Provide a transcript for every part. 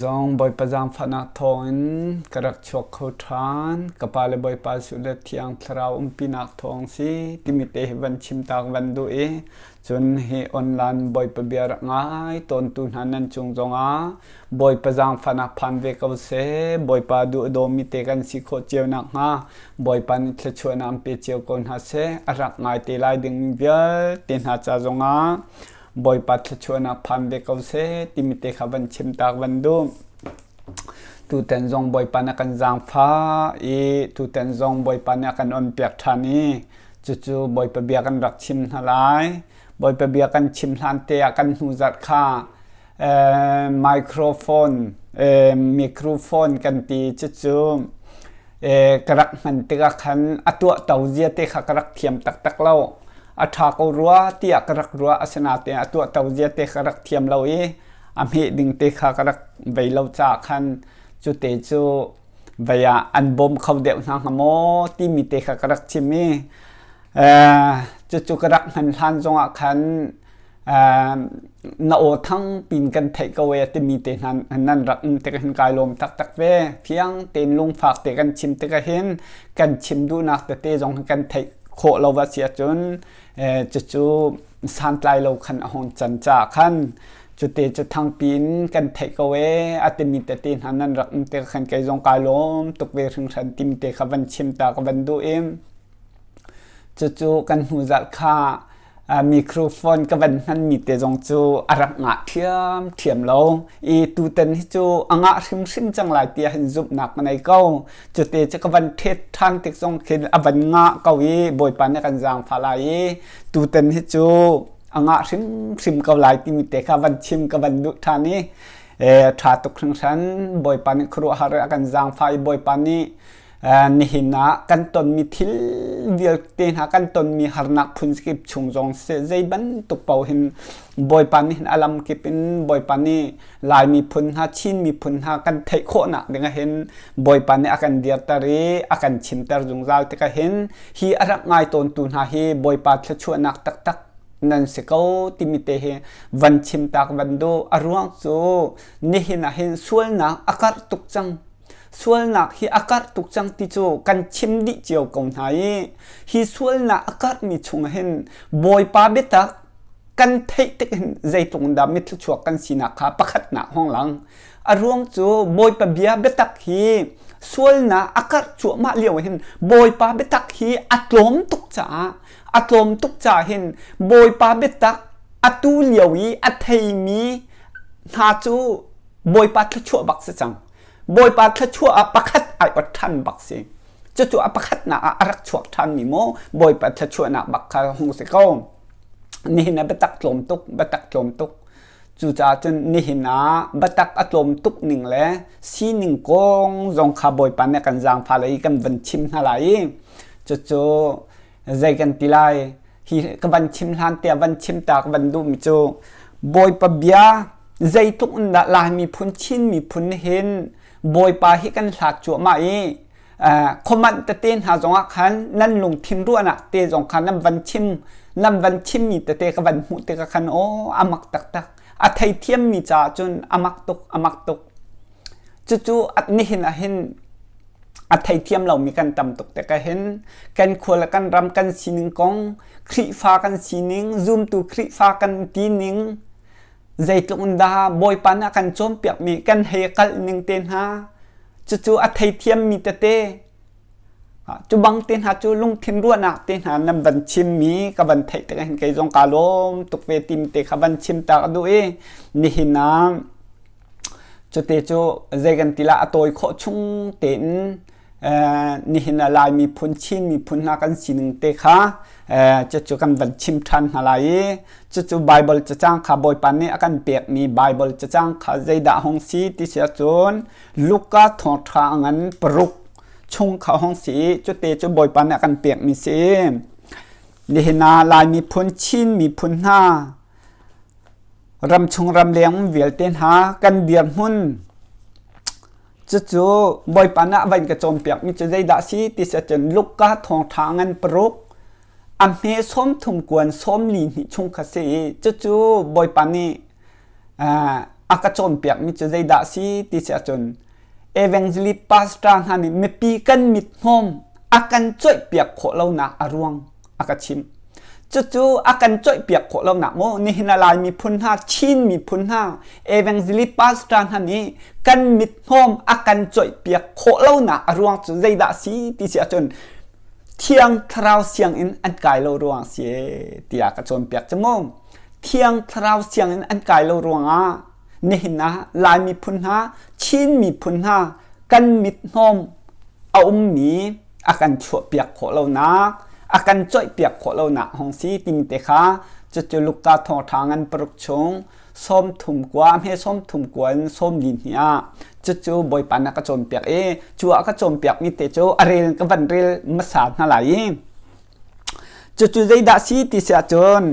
Zong Bawipa zaangfahnak thawngin ka rak chuak kho ṭhan. Ka pa le Bawipa Jesuh le Thiang Thlarau umpinak thawng si timi te hi van chim ta ka van duh i cun hi online Bawipa bia rak ngai tawntu hna nan cung zongah Bawipa zaangfahnak phan ve ko seh. Bawipa duh a dawmi te kan si khawh cio nakhnga Bawipa nih thluachuahnak an pe cio ko hna seh. A rak ngai te lai dingmi vialte hna ca zongah Bawipa thluachuahnak phan ve ko seh timi te kha van chim ta van duh. Tutan zong Bawipa nih a kan zaangfah i tutan zong Bawipa nih a kan onpiak ṭhan i cucu Bawipa bia kan rak chim hna lai. Bawipa bia kan chim hlan te ah kan hnu zarh kha microphone microphone kan ti cucu ka rak hman tikah khan a tuahto zia te kha ka rak thiam taktak lo. A ṭha ko rua tiah ka rak ruah asinain a tuahto zia te ka rak thiam lo i a hmeh ding te kha ka rak vei lo caah khan cute cu vei ah an bawm kho deuh hna hnga maw timi te kha ka rak chim i cucu ka rak hman hlan zongah khan na aw thang pin kan theih ko e timi te hna nan rak um tik hin kai lawm taktak ve. Fiang tein lungfak te kan chim tikah hin kan chim duhnak tete zong kan theih khawh lo va si ahcun cucu santlai lo khan a hung can caah khan cute cu thangpi in kan theih ko e a timi tete hna nan rak um tikah khan kei zong kai lawm tuk ve hringhran timi te kha van chim ta ka van duh i cucu kan hnu zarh kha microphone ka van hmanmi te zong cu a rak ngah ṭhiamṭhiam lo i tutan hi cu a ngah hrimhrim cang lai tiah hin zumhnak ka nei ko. Cute cu ka van ṭhet ṭhan tik zong khin a van ngah ko i Bawipa nih kan zaangfah lai i tutan hi cu a ngah hrimhrim ko lai timi te kha van chim ka van duh ṭhan i ṭha tuk hringhran. Bawipa nih khuaruahhar a kan zaangfah i Bawipa nih Nihin ah kan tonmi thil vialte hna kan tonmi harnak phunkip chung zong siseh zei bantuk paoh hin Bawipa nih hin a lamkip in Bawipa nih Lai miphun hna Chin miphun hna kan theih khawhnak ding ah hin Bawipa nih a kan dirter i a kan chimter zungzal tikah hin hi a rak ngai tawntu hna hi Bawipa thluachuahnak taktak nan si ko timi te hi van chim tak van duh. A ruang cu nihin ah hin sualnak a karh tuk cang. Sualnak hi a karh tuk cang ti cu kan chim dih cio ko hna i hi sualnak a karhmi chung hin Bawipa biatak kan theih tik hin zeitluk in dah mithluachuak kan sinak kha pakhatnak hong lang. A ruang cu Bawipa bia biatak hi sualnak a karh cuahmah lio hin Bawipa biatak hi a tlawm tuk caah a tlawm tuk caah hin Bawipa biatak atu lio i a theimi hna cu Bawipa thluachuah bak si cang. Bawipa thluachuah ah pakhat ai ot ṭhan bak si. Cucu a pakhatnak ah a rak chuak ṭhanmi maw Bawipa thluachuahnak bak kha hung si ko. Nihin ah biatak tlawm tuk, biatak tlawm tuk. Cucaah cun nihin ah biatak a tlawm tuk ning le sining kong zong kha Bawipa nih kan zaangfah lai i kan van chim hna lai i cucu zei kan ti lai hi ka van chim hlan tiah van chim ta ka van duhmi cu Bawipa bia zeitluk in dah Lai miphun Chin miphun hin Bawipa hi kan hlat cuahmah i khuamanh tete hna zongah khan nan lungthin ruahnak te zong kha nan van chim nan van chimmi tete ka van hmuh tikah khan aw a mak taktak a theithiammi caah cun a mak tuk a mak tuk cucu nihin ah hin a theithiam lomi kan tam tuk tikah hin kan khua le kan ram kan sining kong Khrihfa kan sining zumtu Khrihfa kan tining zeitluk in dah Bawipa nih a kan cawnpiakmi kan hei kalh ning te hna cucu a theithiammi tete cu bang te hna cu lungthin ruahnak te hna nan van chimmi ka van theih tikah hin kei zong kaa lawm tuk ve timi te kha van chim ta ka duh i nihin ah cute cu zei kan ti lah a tawi khawh chung tein nihin ah Lai miphun Chin miphun hna kan sining te kha cucu kan van chim ṭhan hna lai i cucu Bible cacang kha Bawipa nih a kan pekmi Bible cacang kha zeidah hung si ti si ahcun Luka thawngṭha a ngan paruk chung kha hung si i cute cu Bawipa nih a kan pekmi si. Nihin ah Lai miphun Chin miphun hna ramchung ramleng vialte hna kan dirhmun Cucu Bawipa nih a van ka cawnpiakmi cu zeidah a si ti si ahcun Luka thawngṭha ngan paruk a hme 30 kuan 42 chung kha si i cucu Bawipa nih. A ka cawnpiakmi cu zeidah a si ti si ahcun evangelist pastor hna nih mipi kan mithnawm a kan coihpiak khawh lonak a ruang a ka chimh. Cucu a kan coihpiak khawh lonak maw nihin a Lai miphun hna, Chin miphun hna, evangelist pastor hna nih kan mithnawm a kan coihpiak khawh lonak a ruang cu zeidah a si ti si ahcun Thiang Thlarau sianginn an kai lo ruang si tiah ka cawnpiak cu mu. Thiang Thlarau sianginn an kai lo ruangah nihin ah Lai miphun hna, Chin miphun hna kan mithnawm a ummi a kan chuahpiak khawh lonak, a kan coihpiak khawh lonak hong si timi te kha cucu Luka thawngṭha ngan paruk chung 39 hme 39 in 42 ah cucu Bawipa na ka cawnpiak i cu a ka cawnpiakmi te cu a rel ka van rel hmasa hna lai i cucu zeidah si ti si ahcun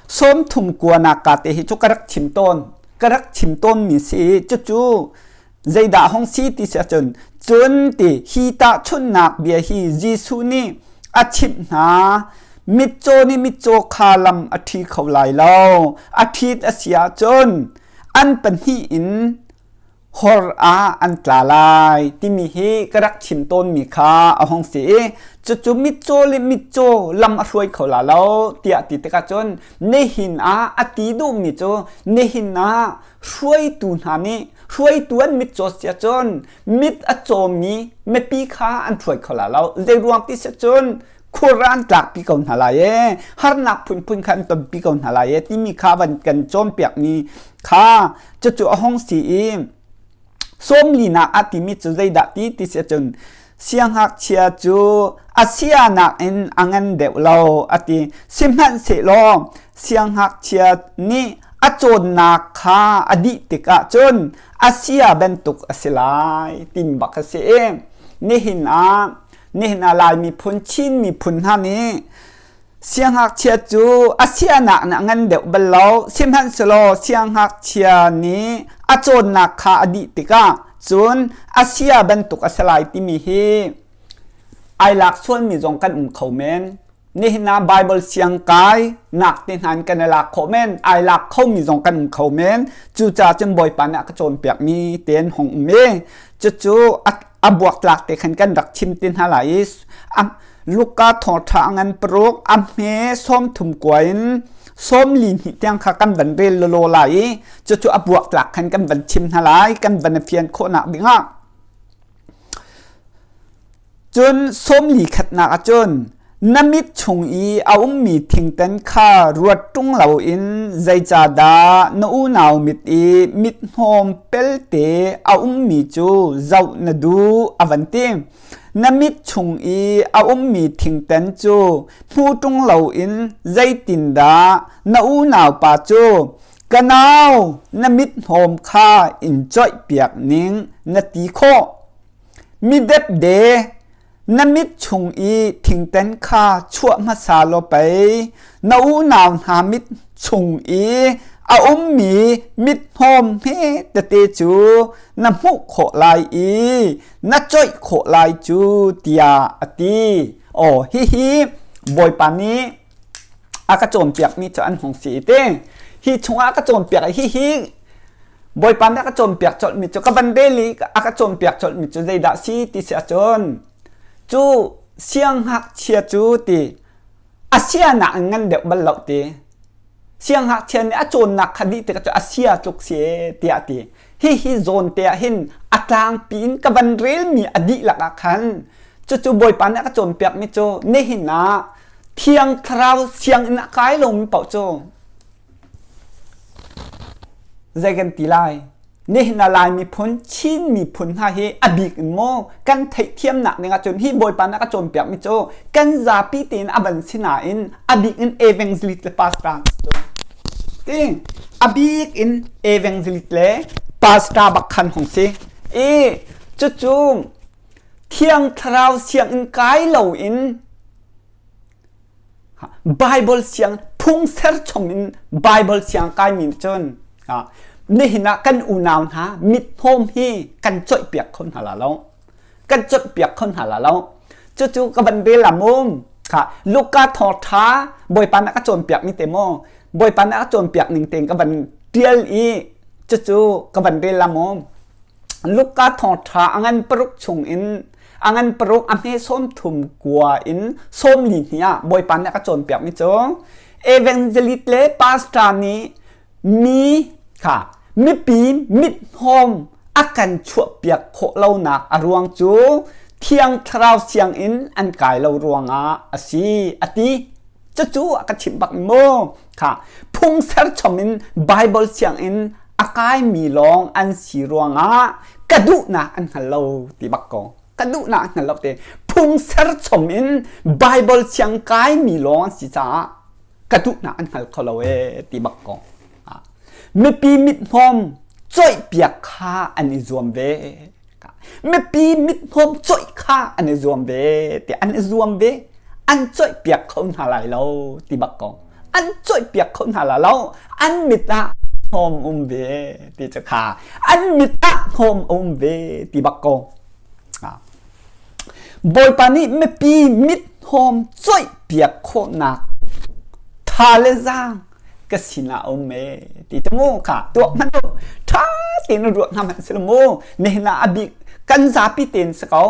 39 nak ka te hi cu ka rak chim tawn ka rak chim tawnmi si i cucu zeidah hong si ti si ahcun cun ti hi tahchunhnak bia hi Jesuh nih a chimh hna mitcaw nih mitcaw kha lam a ṭhi kho lai lo a ṭhit a si ahcun an pahnih in hor ah an tla lai timi hi ka rak chim tawnmi kha a hong si i cucu mitcaw le mitcaw lam a hruai kho la lo tiah ti tikah cun nihin ah a ti duhmi cu nihin ah hruaitu hna nih hruaitu an mitcaw si ahcun mit a cawmi mipi kha an hruai kho la lo zei ruang ti si cun khur an tlakpi ko hna lai e harnak phunphun kha an tonpi ko hna lai e timi kha van kan cawnpiakmi kha cucu a hong si i sawmlinak a timi cu zeidah ti ti si ahcun siangngakchia cu a sianak in a ngan deuh lo a ti sihmanhsehlaw siangngakchia nih a cawnnak kha a dih tikah cun a sia bantuk a si lai tin bak a si i nihin ah nihin ah Lai miphun Chin miphun hna nih siangngakchia cu a sianak nih a ngan deuh bal lo sihmanhsehlaw siangngakchia nih a cawnnak kha a dih tikah cun a sia bantuk a si lai timi hi ai lak sualmi zong kan um kho men nihin ah Bible siang kai nak te hna in kan i lak khawh men ai lak khomi zong kan um kho men cucaah cun Bawipa nih a ka cawnpiakmi tein hong um i cucu a buaktlak te khan kan rak chim te hna lai i Luka thawngṭha a ngan paruk a hme 33 in 42 tiang kha kan van rel lawlaw lai i cucu a buaktlak khan kan van chim hna lai kan van i fian khawhnak dingah Cun 41 ah cun na mit chung i a ummi thingtan kha ruat ṭung loin zeicahdah na unau mit i mithnawm pelte a ummi cu zoh na duh a van ti. Na mit chung i a ummi thingtan cu hmu ṭung loin zeitindah na unaupa cu ka nau na mithnawm kha in coihpiak ning na ti khawh. Mi depde na mit chung i thingten kha chuah hmasa law pei na unau hna mit chung i a ummi mithnawm hme tete cu na hmuh khawh lai i na coih khawh lai cu tiah a ti. Aw hihi Bawipa nih a ka cawnpiakmi cu an hung si te. Hi chungah a ka cawnpiak i hihi Bawipa nih a ka cawnpiak colhmi cu ka van rel i a ka cawnpiak colhmi cu zeidah si ti si ahcun cu siangngakchia cu ti a sianak in ngan deuh bal lo ti siangngakchia nih a cawnnak kha dih tikah cu a sia tluk si tiah a ti hihi zawn te ah hin a tlangpi in ka van relmi a dihlak ah khan cucu Bawipa nih a ka cawnpiakmi cu nihin ah Thiang Thlarau sianginn a kai lomi paoh cu Zei kan ti lai? Nihin ah Lai miphun, Chin miphun hna hi a bik in maw kan theihthiamnak ning ahcun hi Bawipa nih a ka cawnpiakmi cu kan zapi tein a van si nain a bik in evangelist le pastor cu ti a bik in evangelist le pastor bak khan hung si. I cucu Thiang Thlarau sianginn kai loin Bible siang phung serchom in Bible siang kaimi nih cun nihin ah kan unau hna mithnawm hi kan coihpiak kho hna la lo. Kan coihpiak kho hna la lo. Cucu ka van rel ah mum kha Luka thawngṭha Bawipa nih a ka cawnpiak mi te maw Bawipa nih a ka cawnpiak ning tein ka van ṭial i Cucu ka van rel la maw? Luka thawngṭha a ngan paruk chung in a ngan paruk a hme 39 in 42 ah Bawipa nih a ka cawnpiakmi cu evangelist le pastor nih mi kha mipi mithnawm a kan chuahpiak khawh lonak a ruang cu Thiang Thlarau sianginn an kai lo ruangah a si a ti. Cucu a ka chimh bak mu. Kha phung serchom in Bible sianginn a kaimi lawng an si ruangah ka duhnak an hngal lo ti bak ko. Ka duhnak an hngal lo ti. Phung serchom in Bible siang kaimi lawng an si caah ka duhnak an hngal kho lo ee ti bak ko. Mipi mithnawm coihpiak kha an i zuam ve. Mipi mithnawm coih kha an i zuam ve ti an i zuam ve. An coihpiak kho hna lai lo ti bak ko. An coihpiak kho hna lai lo. An mit ah hnawm um ve ti cu kha. An mit ah hnawm um ve ti bak ko. Bawipa nih mipi mithnawm coihpiak khawhnak tha le zaang ka sinah um e ti te mu kha tuah hmanh u ṭha tein ruah hna hmanh si mu nihin ah a bik kan zapi tein si ko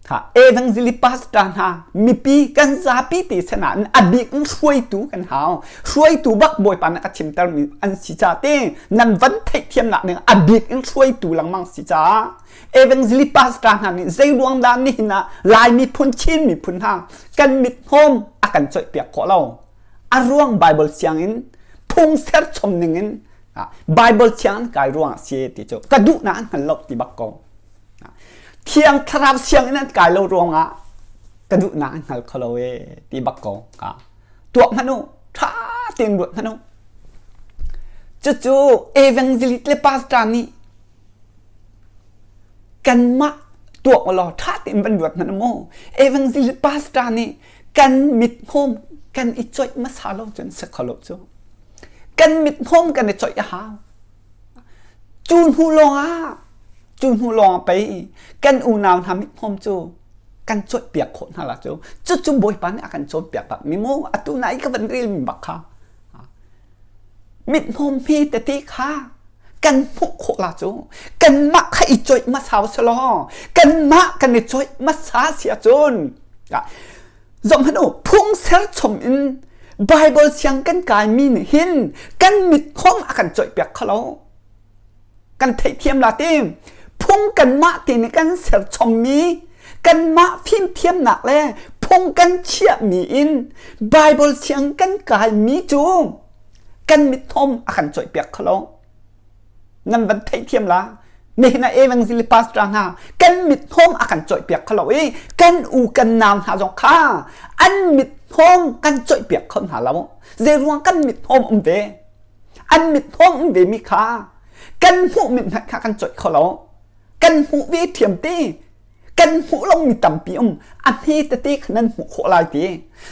ha evangelist pastor hna mipi kan zapi te sana in a bik in hruaitu kan hau hruaitu bak bawipa na ka chimter mi an si ca te nan van theihthiam nak ning a bik in hruaitu lengmang si ca evangelist pastor hna nih zei ruang dah nihin ah lai miphun Chin miphun hna kan mit hnawm a kan coih piak khawh lo a ruang Bible sianginn phung serchom ning in Bible sianginn kai ruang ah si ti cu ka duhnak an hngal lo ti bak ko. Thiang Thlarau sianginn an kai lo ruangah ka duhnak an hngal kho lo e ti bak ko. Tuah hmanh u, ṭha tein ruat hmanh u. Cucu evangelist le pastor nih kanmah tuak law ṭha tein van ruat hmanh mu evangelist pastor nih kan mithnawm kan i coih hmasa lo cun si kho lo cu kan mithnawm kan i coih a hau cu hnu lawngah cu hnu lawngah pei kan unau hna mithnawm cu kan coihpiak khawh hna la cu cucu Bawipa nih a kan cawnpiak bak mi mu atu na i ka van rel mi bak kha Mithnawm hme tete kha kan hmuh khawh la cu kanmah kha i coih hmasa usih kanmah kan i coih hmasa si ahcun zohhmanh u phung serchom in Bible siang kan kaimi nih hin kan mithnawm a kan coihpiak kho lo. Kan theihthiam la ti phung kanmah te nih kan serchommi kanmah fimthiamnak le phung kan chiahmi in Bible siang kan kaimi cu kan mithnawm a kan coihpiak kho lo. Nan van theihthiam la nihin ah evangelist pastor hna kan mithnawm a kan coihpiak kho lo i kan u kan nau hna zong kha an mithnawm kan coihpiak kho hna lo. Zeiruang kan mithnawm um ve? An mithnawm um ve mi kha kan hmuh mit hmanh kha kan coih kho lo. Kan hmuh ve ṭhiam te. Kan hmuh lomi tampi um a hme tete kha nan hmuh khawh lai ti.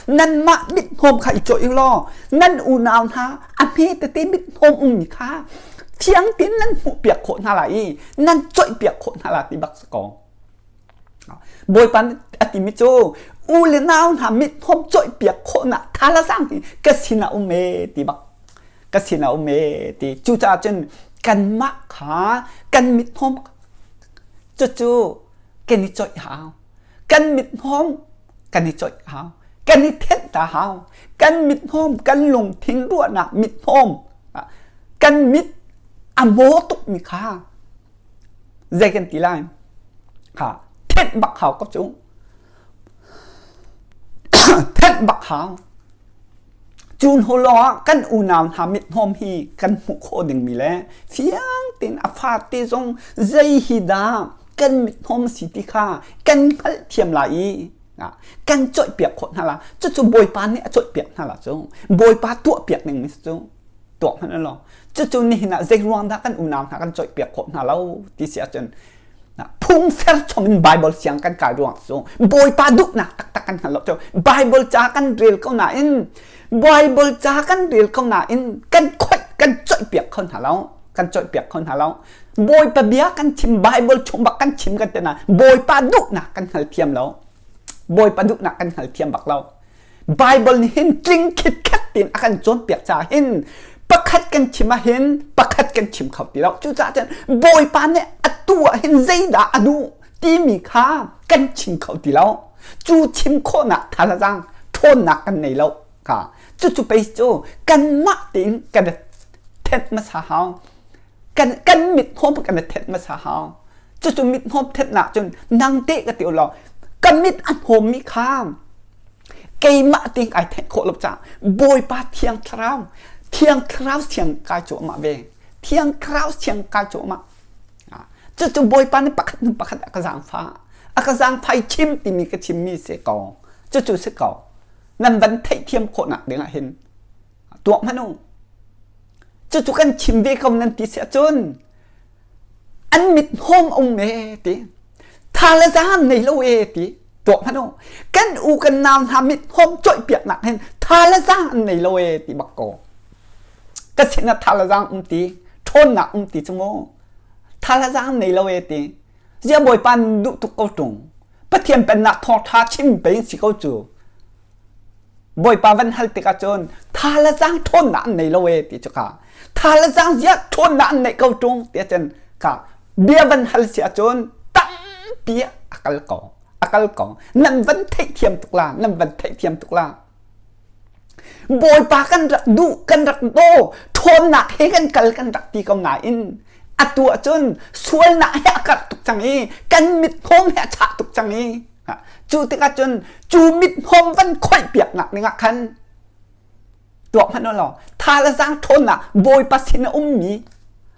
Nanmah mithnawm kha i cawih u law nan unau hna a hme tete mithnawm ummi kha thiang tein nan hmuhpiak khawh hna lai i nan coihpiak khawh hna lai ti bak si ko. Bawipa nih a timi cu u le nau hna mithnawm coihpiak khawhnak tha le zaang hi ka sinah um e ti bak ka sinah um e ti cucaah cun kanmah kha kan mithnawm Cucu kan i coih hau. Kan mithnawm kan i coih hau. Kan i thenh ta hau. Kan mithnawm, kan lungthin ruahnak mithnawm, kan mit a maw tukmi kha zei kan ti lai? Kha thenh bak hau ko cu. Thenh bak hau. Cu hnu lawngah kan unau hna mithnawm hi kan hmuh khawh dingmi le fiang tein a fate zong zei hi dah kan mithnawm si ti kha kan hngalhthiam lai i kan coihpiak khawh hna la. Cucu Bawipa nih a coihpiak hna la cu. Bawipa tuahpiak dingmi cu tuak hmanh law. Cucu nihin ah zei ruang dah kan unau hna kan coihpiak khawh hna lo ti si ahcun phung serchom in Bible siang kan kai ruang cu Bawipa duhnak taktak kan hngal lo cu Bible ca kan rel ko nain Bible ca kan rel ko nain kan khoih kan coihpiak kho hna lo kan coihpiak kho hna lo Bawipa bia kan chim Bible chung bak kan chim kan ti na Bawipa duhnak kan hngal thiam lo Bawipa duhnak kan hngal thiam bak lo Bible nih hin tling khitkhat tein a kan cawnpiak caah hin. Pakhat kan chim ahhin pakhat kan chim kho ti lo. Cucaah cun Bawipa nih atu ah hin zeidah a duh timi kha kan chim kho ti lo. Cu chim khawhnak thazaang ṭhawnnak kan nei lo. Kha cucu pei cu kanmah tein kan i thenh hmasa hau. Kan kan mit hnawm kan i thenh hmasa hau. Cucu mit hnawm thenhnak cun nang teh ka ti law ka mit a hnawmmi kha keimah ting ai thenh khawh lo caah Bawipa Thiang Thlarau Thiang Thlarau thiang kai cuahmah ve. Thiang Thlarau thiang kai cuahmah. Cucu Bawipa nih pakhat hnu pakhat a ka zaangfah. A ka zaangfai chim timi ka chimmi si ko. Cucu si ko. Nan van theihthiam khawhnak ding ah hin tuak hmanh u. Cucu kan chim ve ko nan ti si ahcun an mit hnawm um e ti tha le zaan nei lo e ti tuak hmanh u. Kan u kan nau hna mit hnawm cawih piaknak hin tha le zaang an nei lo e ti bak ko. Ka sin ah tha le zaang um ti ṭhawnnak um ti cu mu. Tha le zaang nei lo e ti. Zia Bawipa duh tuk ko ṭung. Pathian pennak thawngṭha chim pei si ko cu. Bawipa van hal tikah cun tha le zaang ṭhawnnak an nei lo e ti cu ka tha le zaang ziah ṭhawnnak an neih ko ṭung ti cun ka bia van hal si ahcun tampi a kal ko a kal ko nan van theihthiam tuk la nan van theihthiam tuk la Bawipa kan rak duh kan rak daw ṭhawnnak he kan kal kan rak ti ko nain atu ahcun sualnak he a karh tuk cang i kan mit hnawm he a chah tuk cang i Cu tikah cun cu mit hnawm van khoih piaknak dingah khan tuak hmanh law tha le zaang ṭhawnnak Bawipa sin a ummi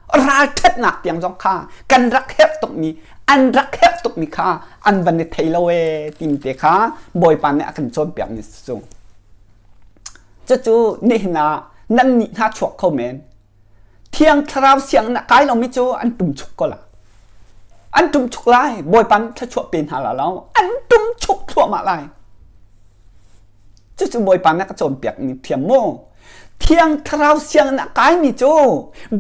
ralṭhatnak tiang zong kha kan rak herh tukmi an rak herh tukmi kha an van i thei lo ee timi te kha Bawipa nih a kan cawnpiakmi cu. Cucu nihin ah nan nih hna chuak kho men. Thiang Thlarau sianginn ah kai lomi cu an ṭumchuk ko lai. An ṭumchuk lai. Bawipa nih thluachuah pe hna la lo. An ṭumchuk thluahmah lai. Cucu Bawipa nih a ka cawnpiakmi thiam mu. Thiang Thlarau sianginn ah kaimi cu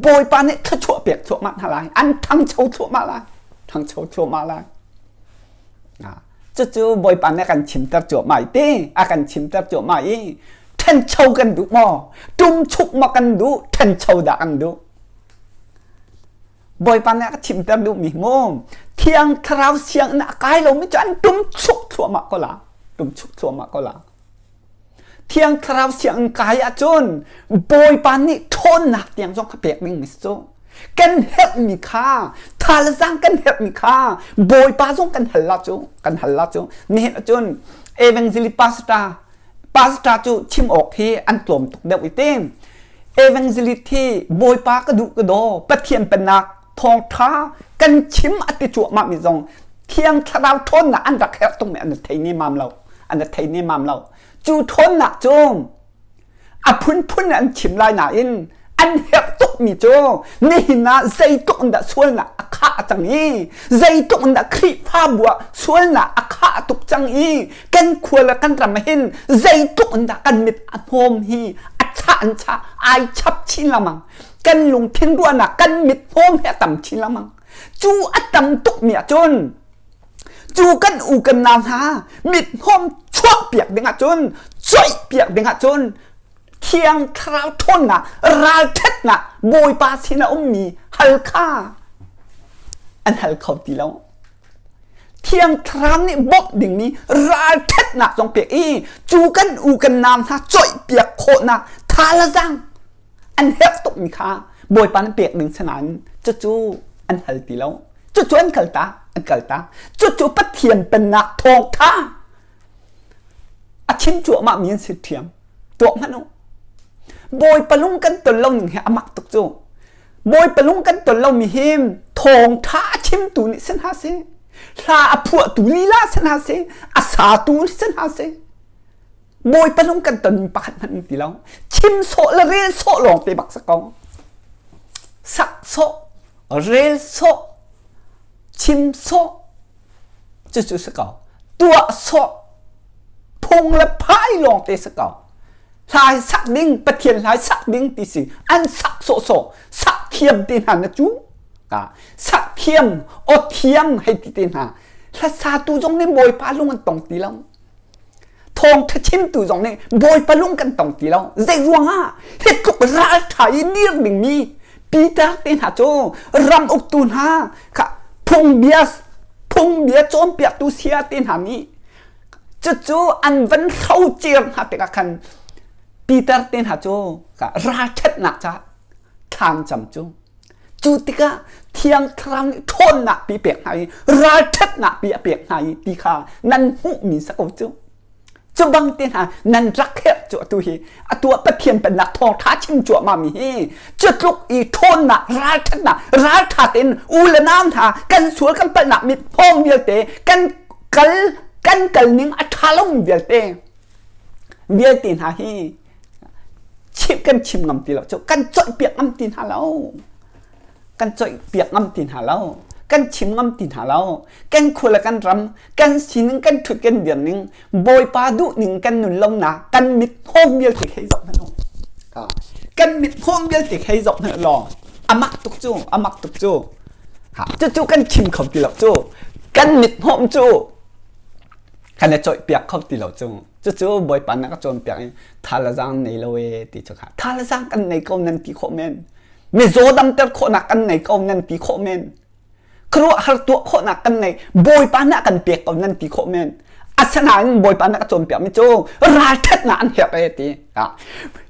Bawipa nih thluachuah pek thluahmah hna lai. An ṭhangcho thluahmah lai. Ṭhangcho thluahmah lai. Cucu Bawipa nih a kan chimter cuahmah i ti a kan chimter cuahmah i ṭhancho kan duh maw ṭumchuk maw kan duh ṭhancho dah kan duh Bawipa nih a ka chimter duhmi mu Thiang Thlarau sianginn a kai lomi cu an ṭumchuk thluahmah ko la ṭumchuk thluahmah ko la Thiang Thlarau sianginn kai ahcun Bawipa nih ṭhawnnak tiang zong kha pek ding mi si cu. Kan herhmi kha tha le zaang kan herhmi kha Bawipa zong kan hal la cu kan hal la cu nihin ahcun evangelist pastor pastor cu chim awk hi an tlawm tuk deuh i te evangelist hi Bawipa ka duh ka daw Pathian pennak thawngṭha kan chim a ti cuahmah mi zong Thiang Thlarau ṭhawnnak an rak herh tuk mi an thei nemam lo an thei nemam lo cu ṭhawnnak cu a phunphun an chim lai nain an herh tukmi cu nihin ah zeitluk in dah sualnak a khah cang i zeitluk in dah Khrihfabu ah sualnak a khah tuk cang i kan khua le kan ram hin zeitluk in dah kan mit a hnawm hi a chah an chah ai chap chin lengmang kan lungthin ruahnak kan mit hnawm hi a tam chin lengmang cu a tam tukmi ahcun Cu kan u kan nau hna mit-hnawm chuahpiak ding ahcun coihpiak ding ahcun Thiang Thlarau ṭhawnnak ralṭhatnak Bawipa sin a ummi hal kha an hal kho ti lo. Thiang Thlarau nih bawmh dingmi ralṭhatnak zong pek i cu kan u kan nau hna coihpiak khawhnak tha le zaang an herh tukmi kha Bawipa nih pek ding sinain cucu an hal ti lo. Cucu an kaltak, an kaltak. Cucu Pathian pennak thawngtha a chim cuahmah mi an si ṭhiam. Tuak hmanh u. Bawipa lung kan ton lo ning hi a mak tuk cu. Bawipa lung kan ton lomi hi thawngtha a chimtu nih si hna seh, hla a phuahtu lila si hna seh, a satu si hna seh, Bawipa lung kan ton pakhat hmanh ti lo. Chim sawh le rel sawh lawng te bak sa ko. Sak sawh, rel sawh, chim sawh, cucu si ko. Tuah sawh, phung le phai lawng te si ko. Hlai sak ding, Pathian hlai sak ding ti si. An sak sawh sawh, sak thiam te hna na cu. Ka sak thiam, aw thiam hei ti te hna. Hla satu zong nih Bawipa lung an tong ti lo. Thawngṭha chimtu zong nih Bawipa lung kan tong ti lo. Zei ruangah hi tluk ralṭha i dir dingmi Peter te hna cu ram uktu hna kha phungbia phungbia cawnpiaktu saya te hna nih cucu an van hrocer hna tikah khan Peter te hna cu ralṭhatnak caah thlan cam cu cu tikah Thiang Thlarau nih ṭhawnnak pi pek hna i ralṭhatnak pi a pek hna i ti kha nan hmuhmi si ko cu. Cu bang te hna nan rak herh cu atu hi atu ah Pathian pennak thawngṭha chim cuahmah mi hi cu tluk i ṭhawnnak ralṭhatnak ralṭha tein u le nau hna kan sual kan palhnak mit thawng vialte kan kal kan kal ning a ṭha lomi vialte vialte hna hi chim kan chim ngam ti lo cu kan coihpiak ngam ti hna lo kan coihpiak ngam ti hna lo kan chim ngam ti hna lo kan khua le kan ram kan sining kan ṭhut kan dir ning Bawipa duh ning kan nun lonak kan mit hnawm vialte hei zoh hmanh u kan mit hnawm vialte hei zoh hmanh law amak tuk cu amak tuk cu cucu kan chim kho ti lo cu kan mit hnawm cu kan i coihpiak kho ti lo cu cucu Bawipa nih a ka cawnpiak i tha le zaang nei lo e ti cu kha tha le zaang kan nei ko nan ti khawh men mizaw damter khawhnak kan nei ko nan ti khawh men khuaruahhar tuah khawhnak kan nei Bawipa nih a kan pek ko nan ti khawh men asinain Bawipa nih a ka cawnpiak mi cu ralṭhatnak an herh e ti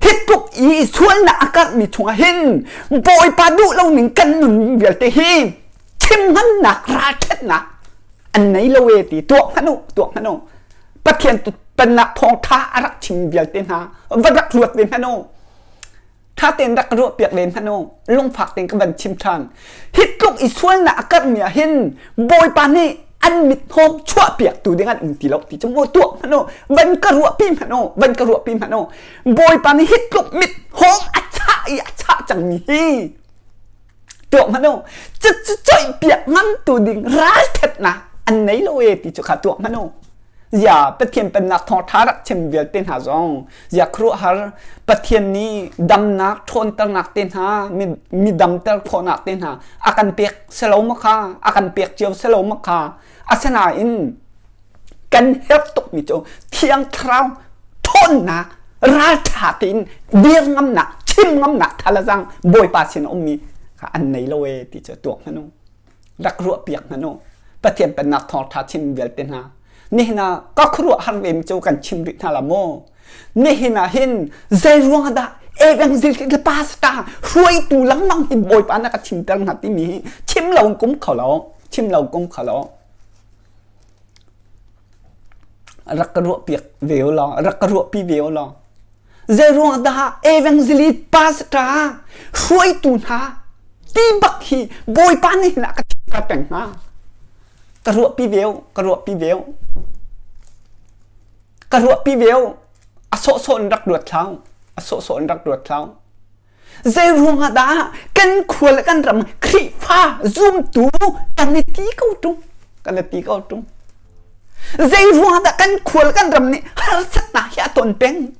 hi tluk i sualnak a karhmi chungah hin Bawipa duh lo ning kan nun vialte hi chim ngamnak ralṭhatnak an nei lo e ti tuah hmanh u tuah hmanh u Pathian pennak thawngṭha a rak chim vialte hna va rak ruat ve hmanh u ṭha tein rak ruah piak ve hmanh u lungfak tein ka van chim ṭhan hi tluk i sualnak a karhmi ah hin Bawipa nih an mit hnawm chuah piak tu ding an um ti lo ti cu mu tuah hmanh u van ka ruah pi hmanh u van ka ruah pi hmanh u Bawipa nih hi tluk mit hnawm a chah i a chah cangmi hi tuah hmanh u cucu coihpiak ngamtu ding ralṭhatnak an nei lo e ti cu kha tuah hmanh u zia Pathian pennak thawngṭha rak chim vialte hna zong zia khuaruahhar Pathian nih damnak ṭhawnternak te hna mi damter khawhnak te hna a kan pek selo ma kha a kan pek cio selo ma kha asinain kan herh tukmi cu Thiang Thlarau ṭhawnnak ralṭha tein dir ngamnak chim ngamnak thalazang Bawipa sin a ummi kha an nei lo e ti cu tuak hmanh u rak ruah piak hmanh u Pathian pennak thawngṭha chim vialte hna nihin ah ka khuaruah har ve mi cu kan chim rih hna la maw nihin ah hin zei ruang dah evangelist le pastor hruaitu lengmang hi Bawipa na ka chimter hna timi hi chim lo kum kho lo chim lo kum kho lo Rak ka ruahpiak ve u law, rak ka ruahpi ve u law. Zeiruang dah evangelist pastor hruaitu hna ti bak hi Bawipa nih hin a ka chimter peng hnga. Ka ruahpi ve u, ka ruahpi ve u. Ka ruahpi ve u. A sawhsawh in rak ruat hlah u. A sawhsawh in rak ruat hlah u. Zei ruangah dah kan khua le kan ram Khrihfa zumtu kan i ti ko ṭung kan i ti ko ṭung zei ruangah dah kan khua le kan ram nih harsatnak hi a ton peng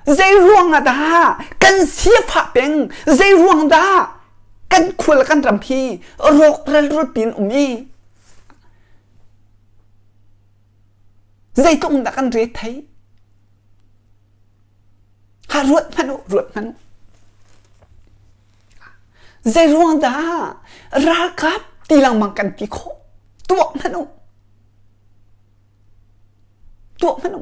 zei ruangah dah kan sifah peng zei ruang dah kan khua le kan ram hi rawkral rulpi in um i zeitluk dah kan re thei Ha ruat hmanh u, ruat hmanh u. Zei ruang dah ralkap ti lengmang kan ti khawh? Tuah hmanh u. Tuah hmanh u.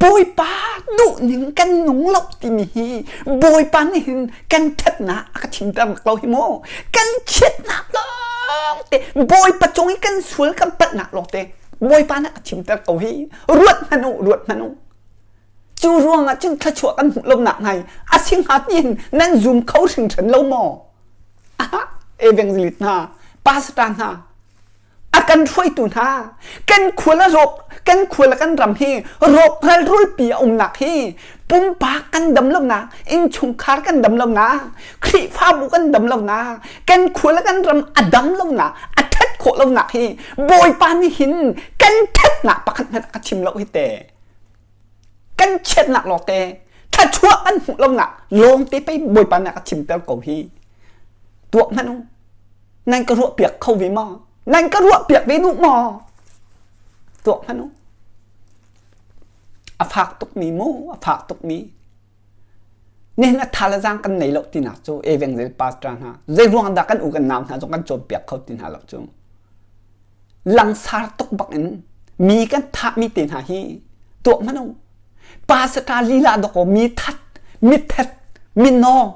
Bawipa duhning kan nung lo timi hi Bawipa nih hin kan ṭhatnak a ka chimter bak lo hi mu. Kan chiatnak lawng te Bawipa cung i kan sual kan palhnak lawng te Bawipa nih a chimter ko hi. Ruat hmanh u, ruat hmanh u. Cu ruangah cun thluachuah kan hmuh lonak ngai a si hnga tiin nan zum kho hringhran lo maw? Aha, evangelist hna, pastor hna, a kan hruaitu hna, kan khua le rawk, kan khua le kan ram hi rawkral rulpi a umnak hi pumpak kan dam lonak, innchungkhar kan dam lonak, Khrihfabu kan dam lonak, kan khua le kan ram a dam lonak, a ṭhat khawh lonak hi Bawipa nih hin kan ṭhatnak pakhat hmanh a chim lo hi te. Kan chiatnak lawngte, thluachuah kan hmuh lonak lawngte pei Bawipa nih a ka chimter ko hi. Tuah hmanh u. Nan ka ruahpiak kho ve maw? Nan ka ruahpiak ve duh maw? Tuak hmanh u. A fak tukmi mu, a fak tukmi. Nihin a tha le zaang kan nei lo tinak cu evangelist pastor hna zei ruang dah kan u kan nau hna zong kan cawnpiak kho ti hna lo cu. Langsar tuk bak in mi kan thahmi te hna hi tuah hmanh u. Pastor lila dawkaw mi that, mi thet, mi nawng,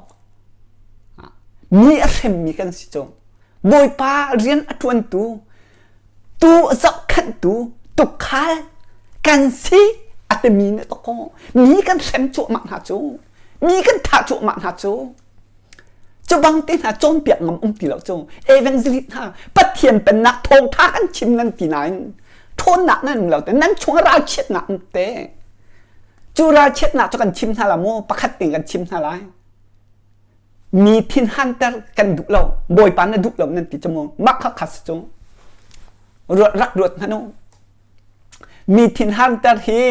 mi a hremmi kan si cu. Bawipa rian a ṭuantu tu a zohkhenhtu tukhal kan si a timi nih tawkaw mi kan hrem cuahmah hna cu mi kan thah cuahmah hna cu cu bang te hna cawnpiak ngam um ti lo cu evangelist hna Pathian pennak thawngṭha kan chim nan ti nain ṭhawnnak nan um lo te nan chung ralchiatnak um te cu ralchiatnak cu kan chim hna la mu pakhat ting kan chim hna lai Mi thinhanter kan duh lo, Bawipa na duh lo nan ti cu mu. Mah kha kha si cu. Rak ruat hmanh u. Mi thinhanter hi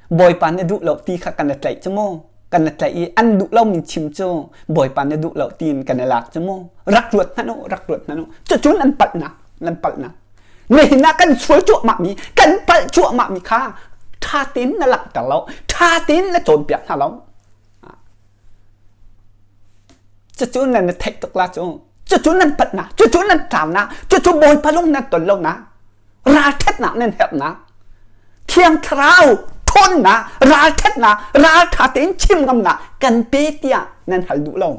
Bawipa na duh lo ti kha kan i tlaih cu mu. Kan i tlaih i an duh lomi chim cu Bawipa na duh lo tiin kan i lak cu mu. Rak ruat hmanh u, rak ruat hmanh u. Cucu nan palhnak, nan palhnak. Nihin ah kan sual cuahmahmi, kan palh cuahmahmi kha ṭha tein na langhter lo, ṭha tein na cawnpiak hna lo. Cucu nan theih tuk la cu. Cucu nan patnak, cucu nan tlaunak, cucu Bawipa lung nan ton lonak, ralṭhatnak nan herhnak, Thiang Thlarau ṭhawnnak, ralṭhatnak, ralṭha tein chim ngamnak kan pe tiah nan hal duh lo.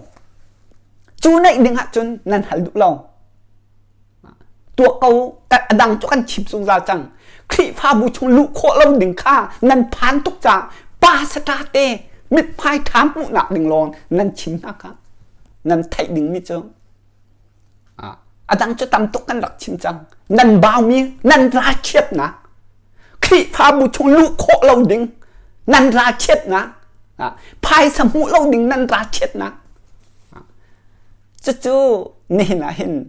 Cu neih ding ahcun nan hal duh lo. Tuah ko a dang cu kan chim zungzal cang. Khrihfabu chung luh khawh lo ding kha nan phan tuk caah pa sata te mithmai ṭha hmuhnak ding lawng nan chim hna kha nan theih dingmi cu a dang cu tam tuk kan rak chim cang. Nan baumi nan ralchiatnak Khrihfabu chung luh khawh lo ding nan ralchiatnak phaisa hmuh lo ding nan ralchiatnak Cucu nihin ah hin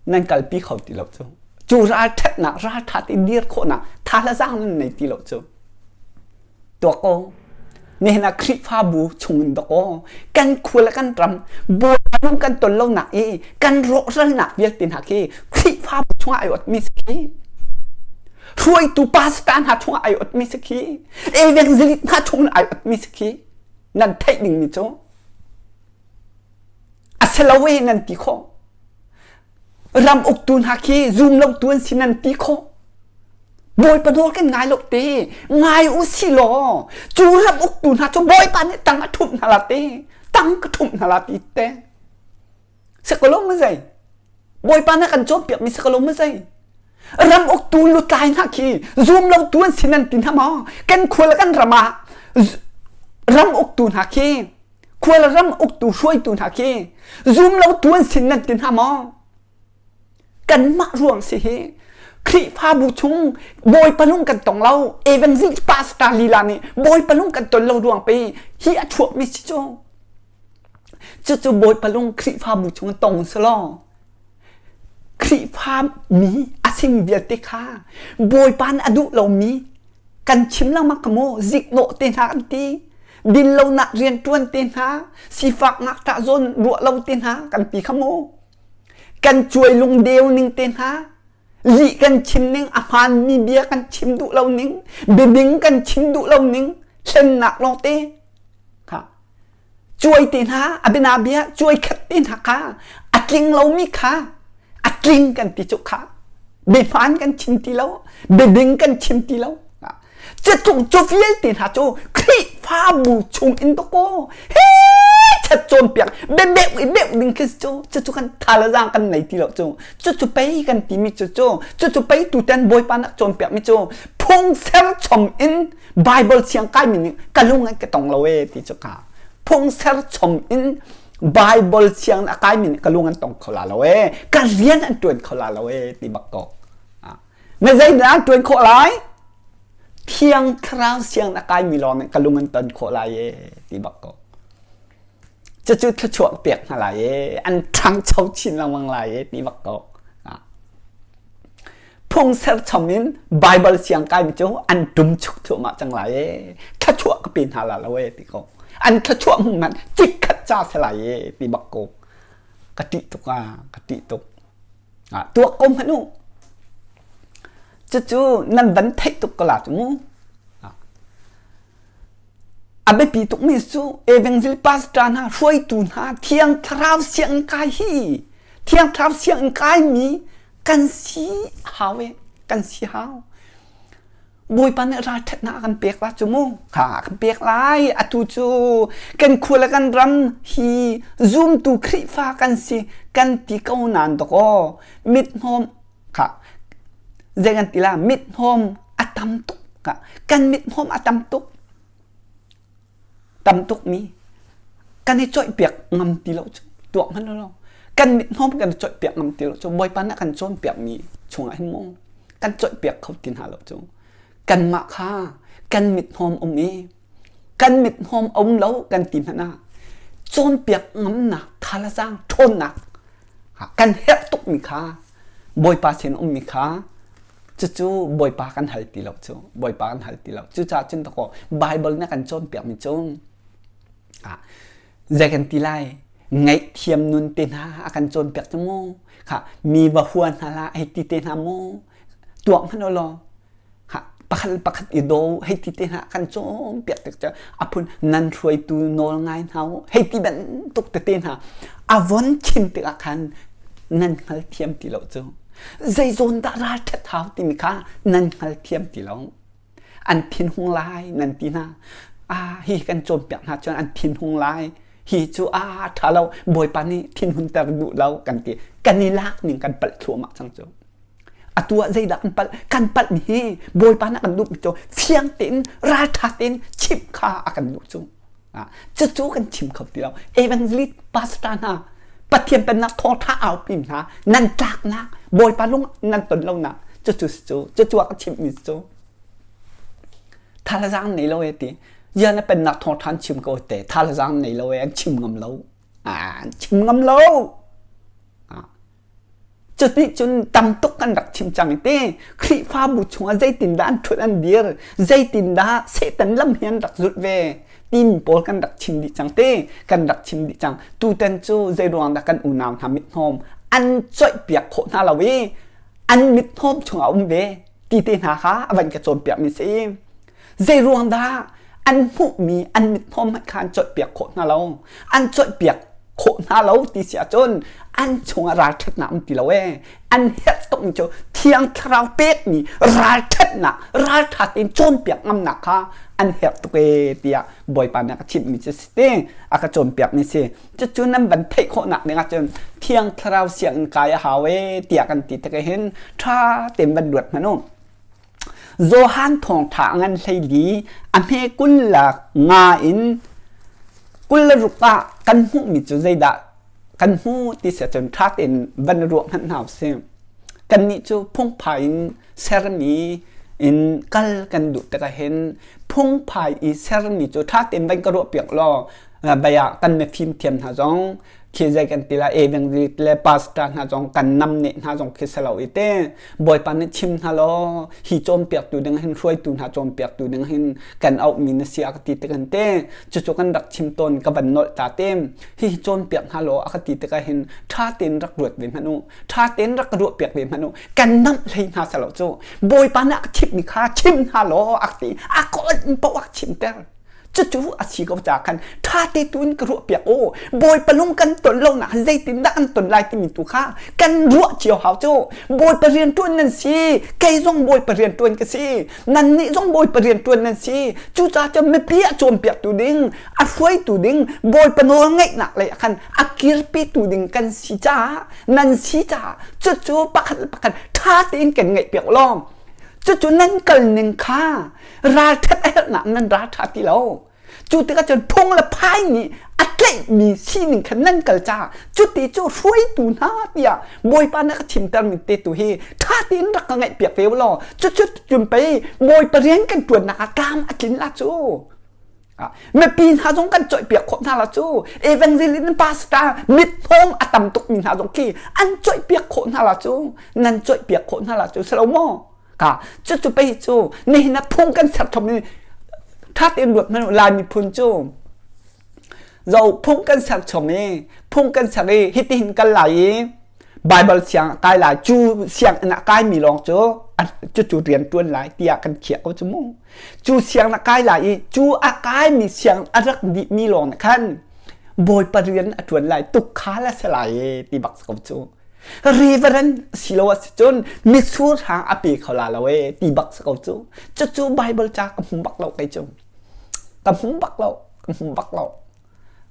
nan kalpi kho ti lo cu. Cu ralṭhatnak, ralṭha te dir khawhnak tha le zaang nan nei ti lo cu. Tuak ko. Nihin ah Khrihfabu chung in dawkaw kan khua le kan ram Bawipa lung kan ton lonak i kan rawhralnak vialte hna khi Khrihfabu chungah ai otmi si khi. Hruaitu pastor hna chungah ai otmi si khi. Evangelist hna chungin ai otmi si khi. Nan theih dingmi cu a si lo e nan ti khawh. Ram uktu hna khi zum lotu an si nan ti khawh. Bawipa nawl kan ngai lo te, ngai u si law cu ram uktu hna cu Bawipa nih tang a ṭhumh hna la te, tang ka ṭhumh hna la ti te. Sakalo ma zei? Bawipa na kan cawnpiakmi sakalo ma zei? Ram uktu lutlai hna khi zum lotu an si nan ti hna maw? Kan khua le kan ram ah ram uktu hna khi khua le ram uktu hruaitu hna khi zum lotu an si nan ti hna maw? Kanmah ruang si hi Khrihfabu chung Bawipa lung kan tong lo evangelist pastor lila nih Bawipa lung kan ton lo ruang pe hi a chuakmi si cu. Cucu Bawipa lung Khrihfabu chung tong selaw Khrihfa mi a sing vialte kha Bawipa nih a duh lomi kan chim lengmang ka mu ziknawh te hna kan ti dinlonak rianṭuan te hna sifak ngakṭah zawn ruah lo te hna kan ti kha mu kan cuai lungdeu ning te hna lih kan chim ning a hmaanmi bia kan chim duh lo ning biading kan chim duh lo ning hlennak lawngte kha cuai te hna a bianabia cuai khat te hna kha a tling lomi kha a tling kan ti cu kha biahmaan kan chim ti lo biading kan chim ti lo cutlung cu vialte hna cu Khrihfabu chung in dakaw he chat cawnpiak bebeuh i beuh ding khi cu cucu kan tha le zaang kan nei ti lo cu cucu pei kan timi cu cu cucu pei tutan Bawipa nak cawnpiak mi cu phung ser chom in Bible siang kaimi nih ka lung an ka tong lo e ti cu ka phung ser chom in Bible siang a kaimi nih ka lung an tong kho la lo e ka rian an tuan kho la lo e ti bak ko na zeidah an tuan khawh lai thiang thlarau siang na kaimi lawng nih ka lung an ton khawh lai e ti bak ko cucu thluachuah pek hna lai e an ṭhangcho chin lengmang lai e ti bak ko Phung serchom in Baibal siang kaimi cu an ṭum chuk thluahmah cang lai ee. Thluachuah ka pe hna la lo ee ti ko. An thluachuah hmu hmanh cikkhat ca si lai ee ti bak ko. Ka ṭih tuk ah, ka ṭih tuk. Ah, tuak ko hmanh u. Cucu nan van theih tuk ko la cu mu. A biapi tukmi cu evangel pastor hna hruaitu hna thiang thlarau sianginn kai hi thiang thlarau sianginn kaimi kan si hau e kan si hau. Bawipa nih ralṭhatnak a kan pek la cu mu. Kha a kan pek lai. Atu cu kan khua le kan ram hi zumtu Khrihfa kan si kan ti ko nain dawkaw mithnawm kha zei kan ti la mithnawm a tam tuk kha kan mithnawm a tam tuk tam tukmi kan i coihpiak ngam ti lo cu tuak hmanh lo kan mithnawm kan i coihpiak ngam ti lo cu Bawipa nih a kan cawnpiakmi chungah hin mu kan coihpiak kho ti hna lo cu kanmah kha kan mithnawm um i kan mithnawm um lo kan ti hmanh ah cawnpiak ngamnak thalazang ṭhawnnak kan herh tukmi kha Bawipa sin ummi kha Cucu Bawipa kan hal ti lo cu. Bawipa kan hal ti lo. Cucaah cun dakaw Bible nih a kan cawnpiakmi cu ah zei kan ti lai ngaihthiam nun te hna a kan cawnpiak cu mu. Kha mi va hua hna la hei ti te hna mu. Tuak hmanh law kha pakhat le pakhat i daw hei ti te hna kan cawnpiak tik cu a phun nan hruaitu nawl ngai hna u hei ti bantuk tete hna a von chim tikah khan nan hngalthiam ti lo cu. Zeizawn dah ralṭhat hau timi kha nan hngalthiam ti lo. An thinhung lai nan ti hna. Ah, hi kan cawnpiak hna cun an thinhung lai. Hi cu ah ṭha lo, Bawipa nih thinhunter duh lo kan ti. Kan i lak ning kan palh thluahmah cang cu. Atu ah zeidah kan palh? Kan palhmi hi Bawipa nih a kan duhmi cu fiang tein, ralṭha tein chimh kha a kan duh cu. Cucu kan chim kho ti lo. Evangelist pastor hna, Pathian pennak thawngṭha aupi hna, nan tlaknak, Bawipa lung nan ton lonak, cucu cu, cucu a ka chimhmi cu. Thalazang nei lo e ti. Ia na pennak thawngṭha an chim ko te, thalazang nei lo e, an chim ngam lo. An chim ngam lo. Cuticun tam tuk kan rak chim cang i te Khrihfabu chungah zeitindah an ṭhut an dir, zeitindah Satan lam hi an rak zulh ve timi pawl kan rak chim dih cang te, kan rak chim dih cang. Tutan cu zeiruang dah kan unau hna mithnawm an coihpiak khawh hna lo i an mithnawm chungah um ve ti te hna kha a van ka cawnpiakmi si. Zeiruang dah an hmuhmi an mithnawm hmanh kha an coihpiak khawh hna lo. An coihpiak khawh hna lo ti si ahcun an chungah ralṭhatnak um ti lo ee. An herh tukmi cu Thiang Thlarau pekmi ralṭhatnak, ralṭha tein cawnpiak ngamnak kha an herh tuk ee tiah Bawipa nih a ka chimhmi cu si te a ka cawnpiakmi si. Cucu nan van theih khawhnak ding ahcun Thiang Thlarau sianginn kai a hau ee tiah kan ti tik hin ṭha tein van ruat hmanh u. Johan thawngṭha a ngan 14 a hme 25 in 26 ah kan hmuhmi cu zeidah kan hmu ti si ahcun ṭha tein van ruah hmanh hna usih. Kannih cu phungphai in sermi in kal kan duh tikah hin phungphai i sermi cu ṭha tein van ka ruahpiak law bei ah kan mifim thiam hna zong khi zei kan ti lai evangelist le pastor hna zong kan namneh hna zong khi si lo i te bawipa nih chim hna law hi cawnpiaktu ding hin hruaitu hna cawnpiaktu ding hin kan auhmi na si a ka ti tik te cucu kan rak chim tawn ka van nolh ta te hi hi cawnpiak hna law a ka ti tikah hin ṭha tein rak ruat ve hmanh u ṭha tein rak ka ruah piak ve hmanh u kan namh hlei hna selo cu bawipa nih a ka chimhmi kha chim hna law a ka ti a ka onh paoh a ka chimter Cucu a si ko caah khan ṭha te tu in ka ruahpiak u. Bawipa lung kan ton lonak zeitindah kan ton lai timi tu kha kan ruah cio hau cu. Bawipa rianṭuan nan si. Kei zong Bawipa rianṭuan ka si. Nannih zong Bawipa rianṭuan nan si. Cucaah cun mipi a cawnpiaktu ding, a hruaitu ding, Bawipa nawl ngaihnak lei ah khan a kirpitu ding kan si caah nan si caah cucu pakhat le pakhat ṭha tein kan ngaihpiak u law cucu nan kal ning kha ralṭhat a herhnak nan ralṭha ti lo cu tikah cun phung le phai nih a tlaihmi sining kha nan kal caah cuti cu hruaitu hna tiah bawipa nih a ka chimtermi te tu hi ṭha tein rak ka ngaihpiak ve u law cucu cun pei bawipa rian kan ṭuannak ah tlam a tlin la cu mipi hna zong kan coihpiak khawh hna la cu evangelist pastor mithnawm a tam tukmi hna zong khi an coihpiak khawh hna la cu nan coihpiak khawh hna la cu si lo maw Ka cucu pei cu nihin ah phung kan ser thom i ṭha tein ruat hmanh u Lai miphun cu zo phung kan ser chom i phung kan ser i hitihin kal lai i Bible siang kai lai cu sianginn ah kai mi lawng cu cucu rian ṭuan lai tiah kan khiah ko cu mu. Cu siang na kai lai i cu a kai mi siang a rak dih mi lawng nih khan Bawipa rian a ṭuan lai tukhal a si lai e ti bak ko cu. Reverend silo a si cun mitsur hang a pe kho la lo e ti bak si ko cu. Cucu Bible ca ka hmu bak lo kei cu. Ka hmu bak lo. Ka hmu bak lo.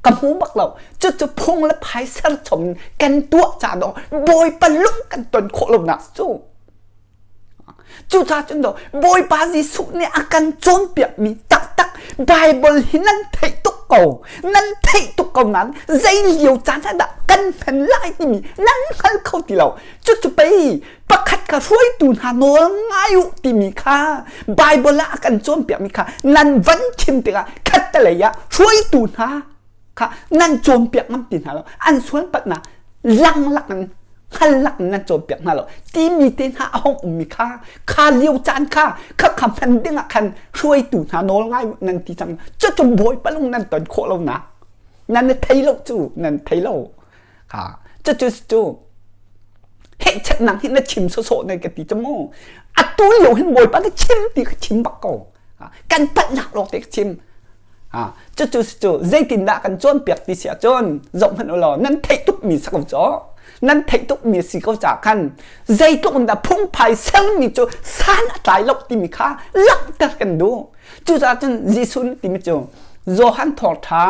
Ka hmu bak lo. Cucu phung le phai ser chom kan tuah ca dawh Bawipa lung kan ton khawh lonak cu. Cucaah cun Bawipa Jesuh nih a kan cawnpiakmi taktak Bible hi nan theih tuk ko. Nan theih tuk ko nain zei lio caan ah dah kan hman lai timi nan hngal kho ti lo. Cucu pei pakhat kha hruaitu hna nawl ngai u timi kha Bible ah a kan cawnpiakmi kha nan van chim tikah khattelei ah hruaitu hna kha nan cawnpiak ngam ti hna lo an sual patnak langlak in hngal lak in nan cawnpiak hna lo timi te hna a hong ummi kha kha lio caan kha kha kha hman ding ah khan hruaitu hna nawl ngai nan ti cang cucu bawipa lung nan ton khawh lo na nan thei lo cu nan thei lo ha cucu cu hehchet nang hi na chim sawsawh nan ka ti cu mu atu lio hin bawipa na chim ti ka chim bak ko kan palhnak lawng te ka chim Cucu cu zeitindah kan cawnpiak ti si ahcun zoh hmanh u law nan theih tukmi si ko caw. Nan theih tukmi si ko caah khan zeitluk in dah phungphai sermi cu san a tlai lo timi kha langhter kan duh. Cucaah cun Jesuh nih timi cu Johan thawngṭha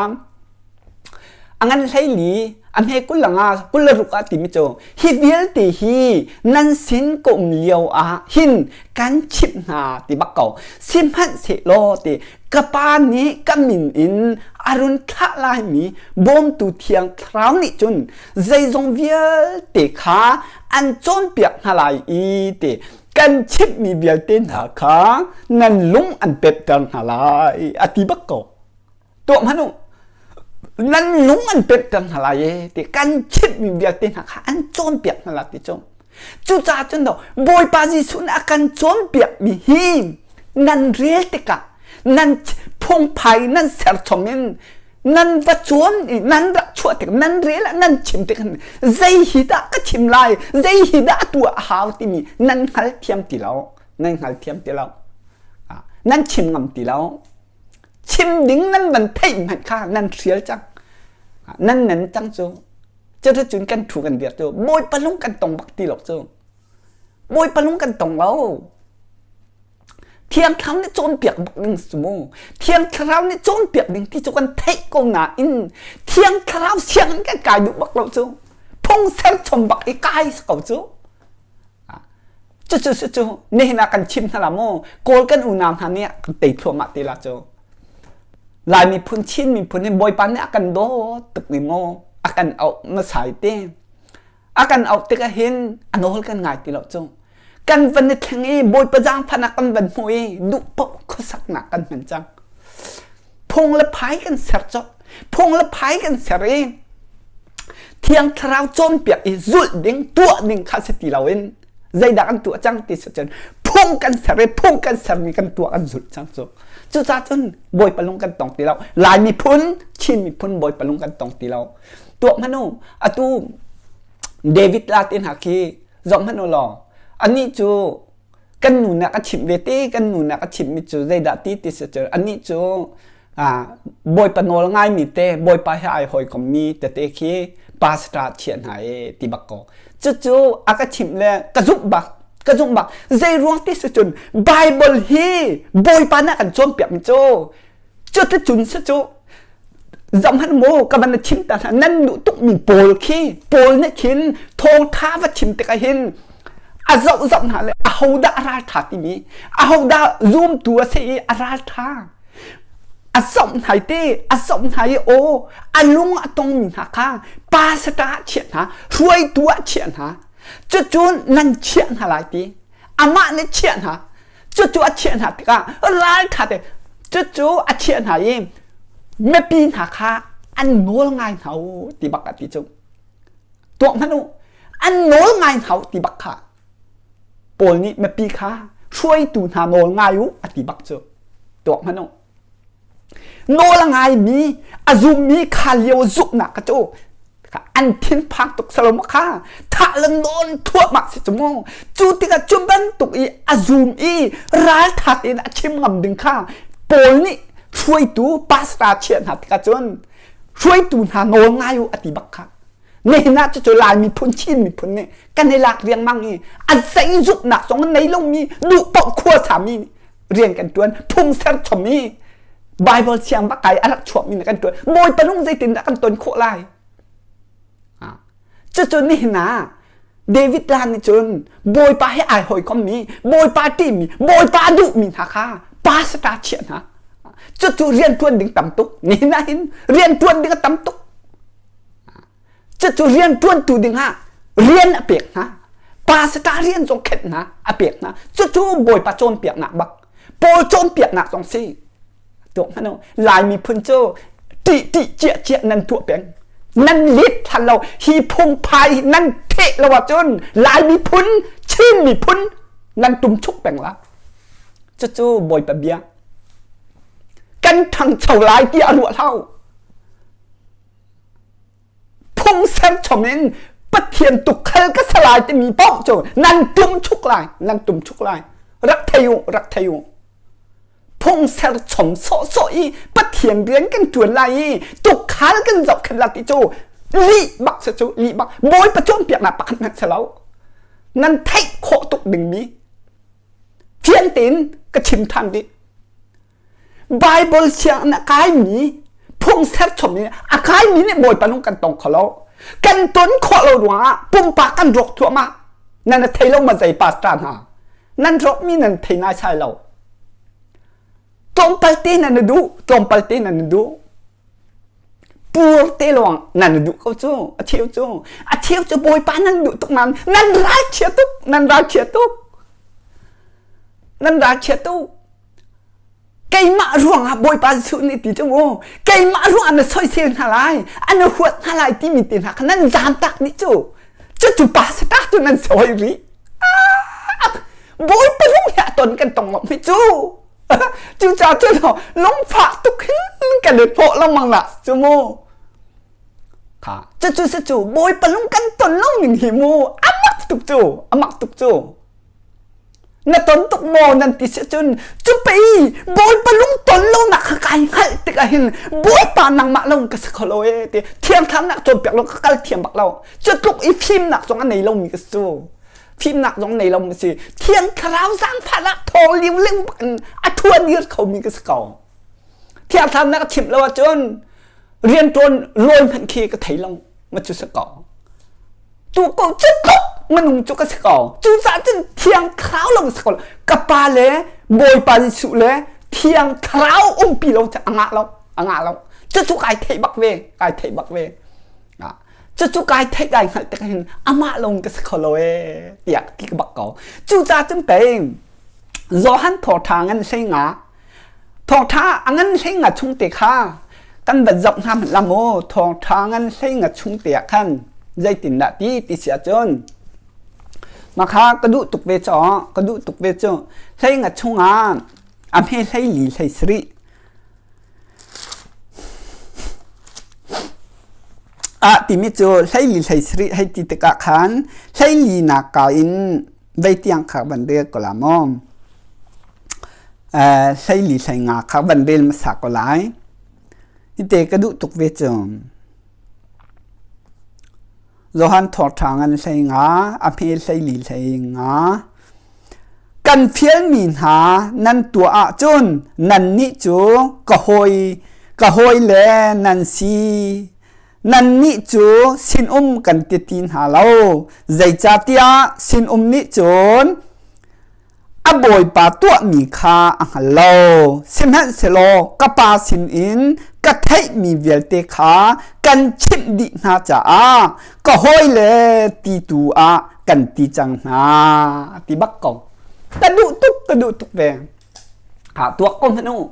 A ngan 14 a hme 25 26 ah timi cu hi vialte hi nan sin ka um lio ah hin kan chimh hna ti bak ko. Sihmanhsehlaw ti ka pa nih ka min in a run thlah laimi bawmtu thiang thlarau nih cun zeizong vialte kha an cawnpiak hna lai i ti kan chimhmi vialte hna kha nan lung an pemhter hna lai a ti bak ko. Tuah hmanh u. Nan lung an pemhter hna lai e ti kan chimhmi vialte hna kha an cawnpiak hna lai ti cu. Cucaah cun do Bawipa Jesuh nih a kan cawnpiakmi hi nan rel tikah nan phungphai nan serchom in nan va cawn i nan rak chuah tik nan rel ah nan chim tik zei hi dah ka chim lai zei hi dah tuah a hau timi nan hngal thiam ti lo nan hngal thiam ti lo nan chim ngam ti lo Chim ding nan van theih hmanh kha nan hrial cang. Nan nan cang cu. Cuticun kan thu kan dir cu Bawipa lung kan tong bak ti lo cu. Bawipa lung kan tong lo. Thiang Thlarau nih cawnpiak bak ding si mu. Thiang Thlarau nih cawnpiak ding ti cu kan theih ko nain Thiang Thlarau sianginn kan kai duh bak lo cu. Phung ser chom bak i kai ko cu. Cucu cucu nihin ah kan chim hna la mu Kawl kan unau hna nih kan tei thluahmah te la cu. Lai miphun Chin miphun hi Bawipa nih a kan dawt tuk ni mu a kan auh masai te. A kan auh tikah hin a nawl kan ngai ti lo cu. Kan van i thleng i Bawipa zaangfahnak kan van hmu i duh paoh khuasaknak kan hman cang. Phung le phai kan ser cawk. Phung le phai kan ser i Thiang Thlarau cawnpiak i zulh ding, tuah ding kha si ti loin zeidah kan tuah cang ti si cun phung kan ser i phung kan sermi kan tuah kan zulh cang cu. Cucaah cun Bawipa lung kan tong ti lo. Lai miphun, Chin miphun Bawipa lung kan tong ti lo. Tuah hmanh u, atu David la te hna khi zoh hmanh u law, anih cu kan nu nih a chimh ve te kan nu nih a chimhmi cu zeidah ti ti si cu anih cu bawipa nawl ngaimi te bawipa he ai hawikommi tete khi pastor chiah hna e ti bak ko cucu a ka chimh le ka zumh bak ka zumh bak zei ruang ti si cun Bible hi bawipa nih a kan cawnpiakmi cu Cuticun si cu zohhmanh mu ka van chim ta hna nan duh tukmi pawl khi Paul nih khin thawngtha va chim tikah hin a zoh zoh hna le ahodah a raltha timi ahodah zumtu a si i a raltha a zoh hna te a zoh hna i aw a lung a tongmi hna kha pastor ah chiah hna hruaitu ah chiah hna cucun nan chiah hna lai ti amah nih chiah hna Cucu a chiah hna tikah ralṭha te cucu a chiah hna i mipi hna kha an nawl ngai hna u ti bak a ti cu. Tuah hmanh u, an nawl ngai hna u ti bak kha. Paul nih mipi kha hruaitu hna nawl ngai u a ti bak cu. Tuah hmanh u. Nawl a ngaimi, a zummi kha lio zumhnak kha cu. An thinphang tuk salo ma kha thah le nawn thuahmah si cu mu. Cu tikah cu bantuk i a zum i raltha tein a chim ngam ding kha Paul nih hruaitu pastor chiah hna tikah cun hruaitu hna nawl ngai u a ti bak kha. Nihin ah cucu Lai miphun Chin miphun nih kan i lak riangmang i a zei zumhnak zong an nei lomi duh paoh khua sami rian kan ṭuan phung ser chom i Bible siang bak kai a rak chuakmi na kan ṭuan Bawipa nung zeitindah kan ton khawh lai cucu nihin ah David Lan nih cun Bawipa he ai hawikommi Bawipa ṭihmi Bawipa duhmi hna kha pastor chiah hna cucu rian ṭuan ding tam tuk nihin ah hin rian ṭuan ding a tam tuk Cucu rian ṭuantu dingah rian a pek hna. Pastor rian zong khenh hna a pek hna. Cucu Bawipa cawnpiaknak bak. Paul cawnpiaknak zong si. Tuak hmanh u. Lai miphun cu ṭih ṭih ciah ciah nan tuah peng. Nan let hlan lo. Hi phungphai nan theh lo ahcun Lai miphun, Chin miphun nan tumchuk peng la. Cucu Bawipa bia. Kan ṭhangcho lai tiah ruah hlah u. Phung ser chom in Pathian tukhal ka salai timi paoh cu nan tum chuk lai nan tum chuk lai rak thei u rak thei u phung ser chom sawhsawh i Pathian rian kan ṭuan lai i tukhal kan zohkhenh lai ti cu lih bak si cu lih bak Bawipa cawnpiaknak pakhat hmanh si lo nan theih khawh tuk dingmi fiang tein ka chim ṭhan dih Bible sianginn a kaimi phung serchom in a kaimi nih Bawipa nung kan tong kho lo. Kan ton khawh lo ruangah pumpak kan rawk thluahmah. Nan a thei lo ma zei pastor hna. Nan rawkmi nan thei naisai lo. Tlawmpal te nan na duh, tlawmpal te nan na duh. Pur te lawng nan na duh ko cu, a cheu cu. A cheu cu Bawipa nan duh tuk nain nan ralchia tuk, nan ralchia tuk. Nan ralchia tuk. Keimah ruangah Bawipa Jesuh nih ti cu mu keimah ruangah na soisel hna lai an huat hna lai timi te hna kha nan zaamtak dih cu cucu pastor cu nan sawi rih Bawipa lung he a ton kan tong lo hi cu cucaah cun lungfah tuk hin kan i hnawh lengmang la cu mu kha cucu si cu Bawipa lung kan ton lo ning hi mu amak tuk cu amak tuk cu Na ton tuk maw nan ti si cun cu pei Bawipa lung ton lonak kha kai hngalh tikah hin Bawipa nangmah lo ka si kho lo ee ti thiangthlam nak cawnpiak lo ka kal thiam bak lo cu tluk i fimnak zong a nei lomi ka si fimnak zong nei lomi si thiang thlarau zaangfahnak thaw liu liu bak in a thua dir khomi ka si ko thiang thlarau na ka chimh lo ahcun rianṭuan lawi hmanh khi ka thei lo ma cu si ko tu ko cu tluk minung cu ka si ko cucaah cun thiang thlarau lo si ko ka pa le bawipa Jesuh le thiang thlarau umpi lo cu a ngah lo a ngah lo cucu kai theih bak ve kai theih bak ve cucu kai theih kai hngalh tik hin amah lawng ka si kho lo ee tiah ti ka bak ko cucaah cun pei Johan thawṭha ngan hlei nga thawngṭha a ngan hlei nga chung te kha kan van zoh hna hmanh la maw thawngṭha ngan hlei nga chung te ah khan zeitindah ti ti si ahcun mah kha ka duh tuk ve caw ka duh tuk ve cu hlei nga chungah a hme hlei li hlei sarih ah timi cu hlei li hlei sarih hei ti tikah khan hlei li nak ka in vei tiang kha van rel ko la maw hleili hleinga kha van rel hmasa ko lai hite ka duh tuk ve cu Johan thawngṭha ngan hleinga a hme hleili hleinga kan fialmi hna nan tuah ahcun nannih cu ka hawi ka hawi le nan si Nannih cu sinum kan ti ti hna lo, zeicahtiah sinum nih cun a bawipa tuahmi kha a hngal lo. Sihmanhsehlaw ka Pa sinin ka theihmi vialte kha kan chimh dih hna caah ka hawile ti tu ah kan ti cang hna, ti bak ko. Ka duh tuk, ka duh tuk ve. Ah tuak ko hmanh u.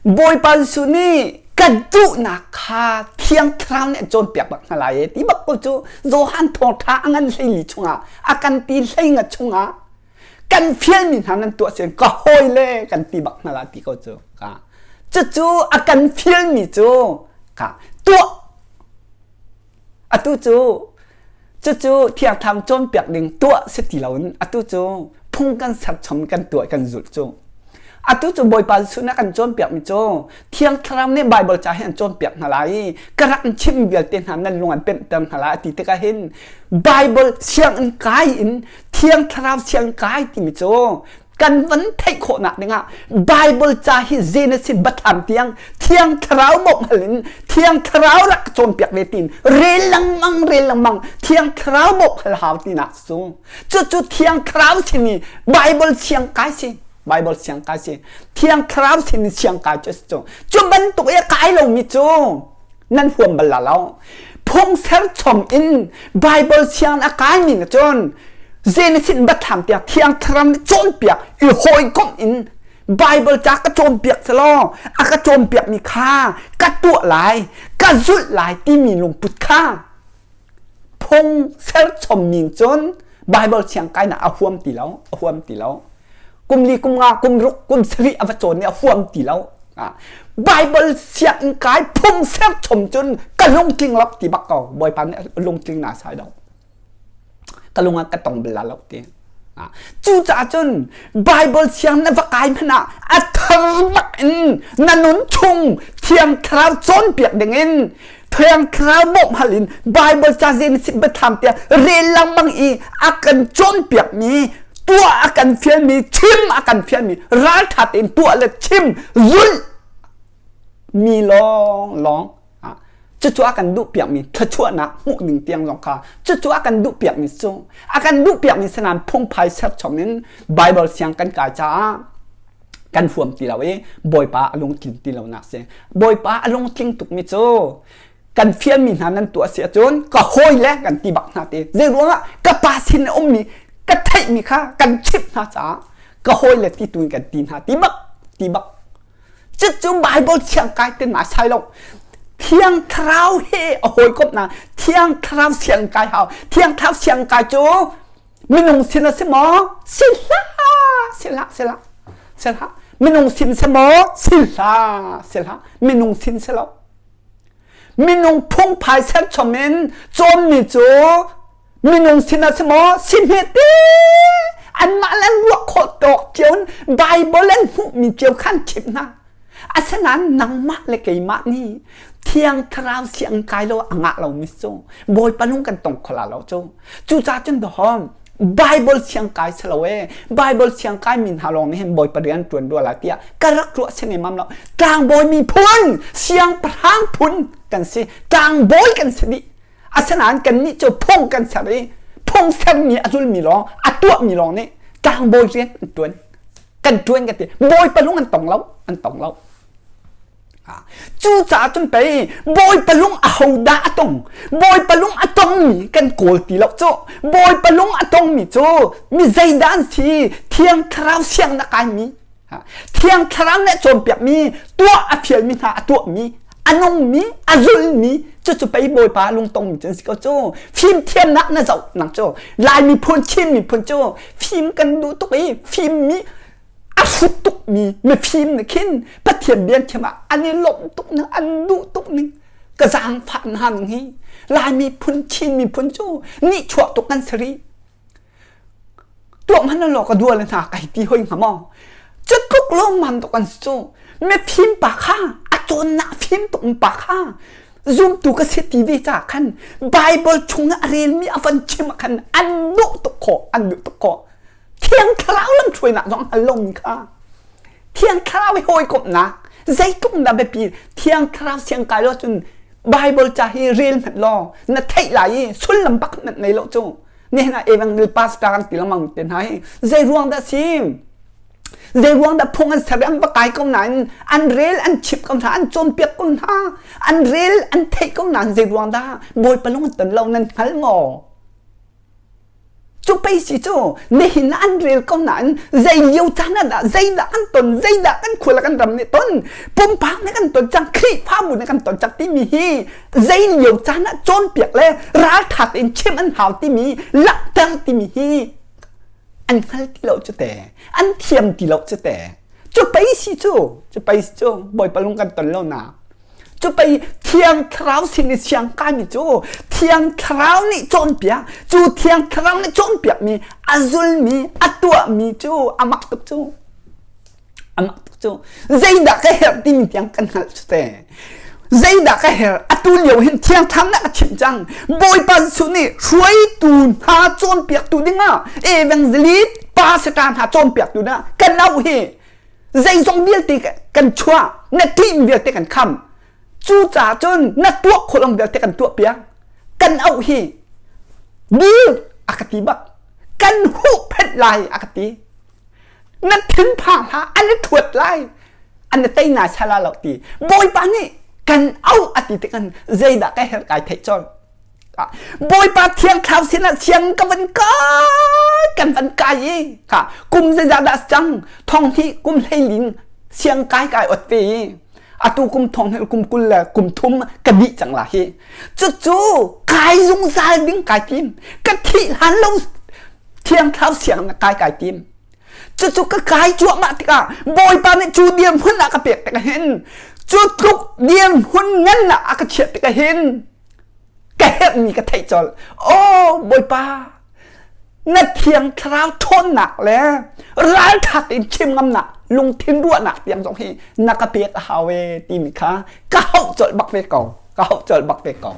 Bawipa Jesuh nih ka duhnak kha Thiang Thlarau nih a cawnpiak bak hna lai e ti bak ko cu Johan thawngṭha a ngan hleili chungah a kan ti hleinga chungah kan fialmi hna nan tuah sian ka hawile kan ti bak hna la ti ko cu ka cucu a kan fialmi cu ka tuah. Atu cu cucu Thiang Thlarau cawnpiak ding tuah si ti loin atu cu phung kan serchom kan tuah kan zulh cu. Atu cu Bawipa Jesuh nih a kan cawnpiakmi cu Thiang Thlarau nih Baibal ca hi an cawnpiak hna lai i ka rak in chimmi vialte hna nan lung an pemhter hna lai a ti tikah hin Baibal sianginn kai in Thiang Thlarau sianginn kai timi cu kan van theih khawhnak dingah Bible ca hi Genesis Biathlam tiang Thiang Thlarau bawmh in Thiang Thlarau rak cawnpiak ve tin rel lengmang rel lengmang Thiang Thlarau bawmh hal hau tinak cu cucu Thiang Thlarau sin i Bible siang kai si Bible siang kai si Thiang Thlarau sin i siang kai cu cu cu bantuk i a kai lomi cu nan huam bal la lo phung ser chom in Bible siang a kaimi na cun Genesis Biathlam tiang Thiang Thlarau nih cawnpiak i hawikomh in Bible ca ka cawnpiak selaw a ka cawnpiakmi kha ka tuah lai ka zulh lai timi lungput kha phung ser chommi cun Bible siang kainak a huam ti lo a huam ti lo kum li kum nga kum ruk kum sarih a va cawn i a huam ti lo Bible sianginn kai phung ser chom cun ka lungtling lo ti bak ko Bawipa nih lungtling na sai lo ka lung ah ka tong bal lo ti cucaah cun Bible siang na va kai hmanh ah a thar bak in na nun chung Thiang Thlarau cawnpiak ding in Thiang Thlarau bawmh hal in Bible ca Genesis biathlam tiah rel lengmang i a kan cawnpiakmi tuah a kan fialmi chim a kan fialmi ralṭha tein tuah le chim zulh mi lawng lawng cucu a kan duhpiakmi thluachuahnak hmuh ding tiang zong kha cucu a kan duhpiakmi cu a kan duhpiakmi sanan phungphai serchom in Bible siang kan kai caah kan huam ti lo i Bawipa a lungtling ti lonak si Bawipa a lungtling tukmi cu kan fialmi hna nan tuah si ahcun ka hawi le kan ti bak hna te zei ruangah ka pa sin a ummi ka theihmi kha kan chimh hna caah ka hawi le ti tu in kan ti hna ti bak ti bak cucu Bible thiang kai te na sai lo Thiang Thlarau he a hawikomhnak Thiang Thlarau siang kai hau Thiang Thlarau siang kai cu minung sin a si maw si hlah si hlah si hlah si hlah minung sin si maw si hlah si hlah minung sin si lo minung phungphai serchom in cawnmi cu minung sin a si maw si hme te anmah le an ruah khawh tawk cio in Bible an hmuhmi cio khan chimh hna Asinain nangmah le keimah nih Thiang Thlarau siang kai lo a ngah lomi cu Bawipa lung kan tong kho la lo cu. Cucaah cun dahawm Bible siang kai si lo ee Bible siang kai mi hna lawng nih hin Bawipa rian ṭuan rua lai tiah ka rak ruah si nemam lo. Tlangbawi miphun siangpahrang phun kan si. Tlangbawi kan si dih. Asinain kannih cu phung kan ser i phung sermi a zulmi lawng a tuahmi lawng nih tlangbawi rian an ṭuan. Kan ṭuan kan ti. Bawipa lung an tong lo, an tong lo. Cucaah cun pei Bawipa lung ahodah a tong? Bawipa lung a tongmi kan kawl ti lo cu. Bawipa lung a tongmi cu mi zeidah an si? Thiang Thlarau siang na kaimi. Thiang Thlarau nih a cawnpiakmi, tuah a fialmi hna a tuahmi, a nungmi, a zulmi, cucu pei Bawipa lungtongmi cu an si ko cu. Fimthiamnak na zoh nang cu. Lai miphun, Chin miphun cu fim kan duh tuk i fimmi a hrut tukmi mifim nih khin Pathian bia thiam ah an i lawmh tuk ning an duh tuk ning ka zaangfah hna ning hi Lai miphun Chin miphun cu nihchuah tuk kan si rih tuah hmanh law ka dua le hna kai ti hoi hnga maw cu tluk lawmmam tuk an si cu mifim pa kha a cawnnak fim tuk pa kha zumtu ka si ti ve ca khan Bible chung ah a relmi a van chim ah khan an duh tuk khawh an duh tuk khawh Thiang Thlarau lamhruainak zong hngal lomi kha Thiang Thlarau i hawikomhnak zeitluk dah biapi Thiang Thlarau siang kai lo cun Bible ca hi rel hmanh law na theih lai i sullam pakhat hmanh nei lo cu nihin ah evangel pastor kan ti lengmang te hna hi zei ruang dah si zei ruang dah phung an ser an va kai ko nain an rel an chip ko hna an cawnpiak ko hna an rel an theih ko nain zei ruang dah Bawipa lung an ton lo nan hngal maw Cu pei si cu nihin ah an rel ko nain zei lio caan ah dah zeidah kan ton zeidah kan khua le kan ram nih ton pumpak nih kan ton cang Khrihfabu nih kan ton cang timi hi zei lio caan ah cawnpiak le ralṭha tein chim an hau timi langhter timi hi an hngal ti lo cu te an thiam ti lo cu te cu pei si cu cu pei si cu Bawipa lung kan ton lo na. Cu pei Thiang Thlarau sin i siang kaimi cu Thiang Thlarau nih cawnpiak, cu Thiang Thlarau nih cawnpiakmi a zulmi, a tuahmi cu a mak tuk cu. A mak tuk cu. Zeidah ka herh timi tiang kan hngalh cu te. Zeidah ka herh? Atu lio hin Thiang Thlarau nih a ka chimh cang. Bawipa Jesuh nih hruaitu hna cawnpiaktu dingah evangelist pastor hna cawnpiaktu dingah kan auh hi zeizong vialte kan chuah na ṭih vialte kan kham cucaah cun na tuah khawh vialte kan tuah piak kan auh hi dil a ka ti bak kan huhphenh lai a ka ti na thinphang hlah an i thuat lai an i tei na sala lo ti bawipa nih kan auh a ti tik zeidah ka herh kai theih colh Bawipa Thiang Thlarau sinah siang ka van kai kan van kai i ka kum zeizah dah cang thong hnih kum hleilin siang kai kai ot ve i atu kum thong hnih kum 20 le kum thum ka dih cang la hi cucu kai zungzal ding kai tim ka thih hlan lo Thiang Thlarau siang na kai kai tim cucu ka kai cuahmah tikah Bawipa nih cu dirhmun ah ka pek tikah hin cu tluk dirhmun ngan ah a ka chiah tikah hin ka herhmi ka theih colh aw bawipa na thiang thlarau ṭhawnnak le ralṭha tein chim ngamnak lungthin ruahnak tiang zong hi na ka pek a hau e timi kha ka hauh colh bak ve ko ka hauh colh bak ve ko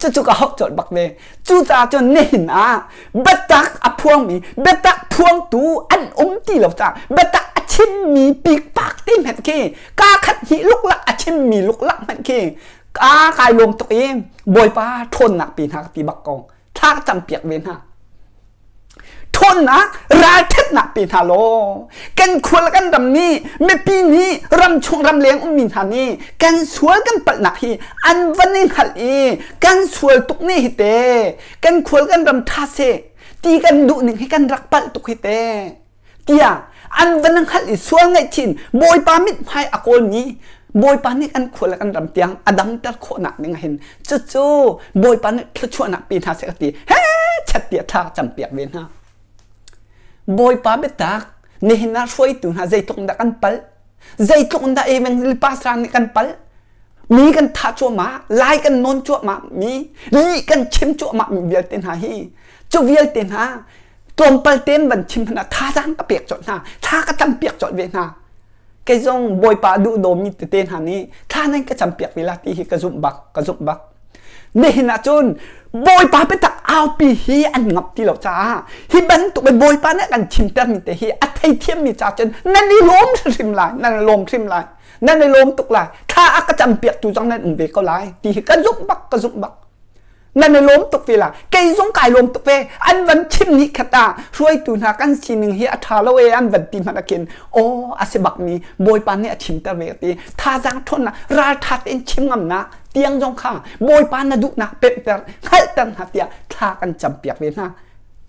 cucu ka hauh colh bak ve cucaah cun nihin ah biatak a phuangmi biatak phuangtu an um ti lo caah biatak a chimmi pikpak te hmanh khi kaa khat hnih luklak a chimmi luklak hmanh khi Ka kai lawm tuk i Bawipa ṭhawnnak pe hna ka ti bak ko. Thla ka campiak ve hna. Ṭhawnnak, ralṭhatnak pe hna law kan khual kan ram nih mipi nih ramchung ramleng ummi hna nih kan sual kan palhnak hi an van i hngalh i kan sual tuk ne hi te kan khual kan ram ṭha seh ti kan duh ning hi kan rak palh tuk hi te tiah an van hngalh i sual ngaihchin Bawipa mithmai a kawlmi Bawipa nih kan khua le kan ram tiang a damter khawhnak ding hin cucu Bawipa nih thluachuahnak pe hna seh ka ti he chat tiah thla ka campiak ve hna Bawipa biatak nihin ah hruaitu hna zeitluk in dah kan palh zeitluk in dah evangelist pastor nih kan palh mi kan thah cuahmah lai kan nawn cuahmah mi lih kan chim cuahmah mi vialte hna hi cu vialte hna tlawmpal tein van chim hna thazaang ka pek colh hna thla ka cam piak colh ve hna kei zong bawipa duh dawmi tete hna nih thla nan ka cam piak ve la ti hi ka zumh bak ka zumh bak nihin ah cun bawipa biatak aupi hi an ngap ti lo caah hi bantuk in bawipa nih kan chimter mi te hi a theithiam mi ca cun nan i lawm hrim lai nan i lawm hrim lai nan i lawm tuk lai thla a ka cam piak tu zong nan um ve ko lai ti hi ka zumh bak ka zumh bak Nan i lawm tuk ve la. Kei zong kai lawm tuk ve. An van chim ni khat ah hruaitu hna kan sining hi a ṭha lo e an van ti hmanh ah khin aw a si bak mi Bawipa nih a chimter ve ti. Thazaang ṭhawnnak ralṭha tein chim ngamnak tiang zong kha Bawipa na duhnak pemhter hngalhter hna tiah thla kan campiak ve hna.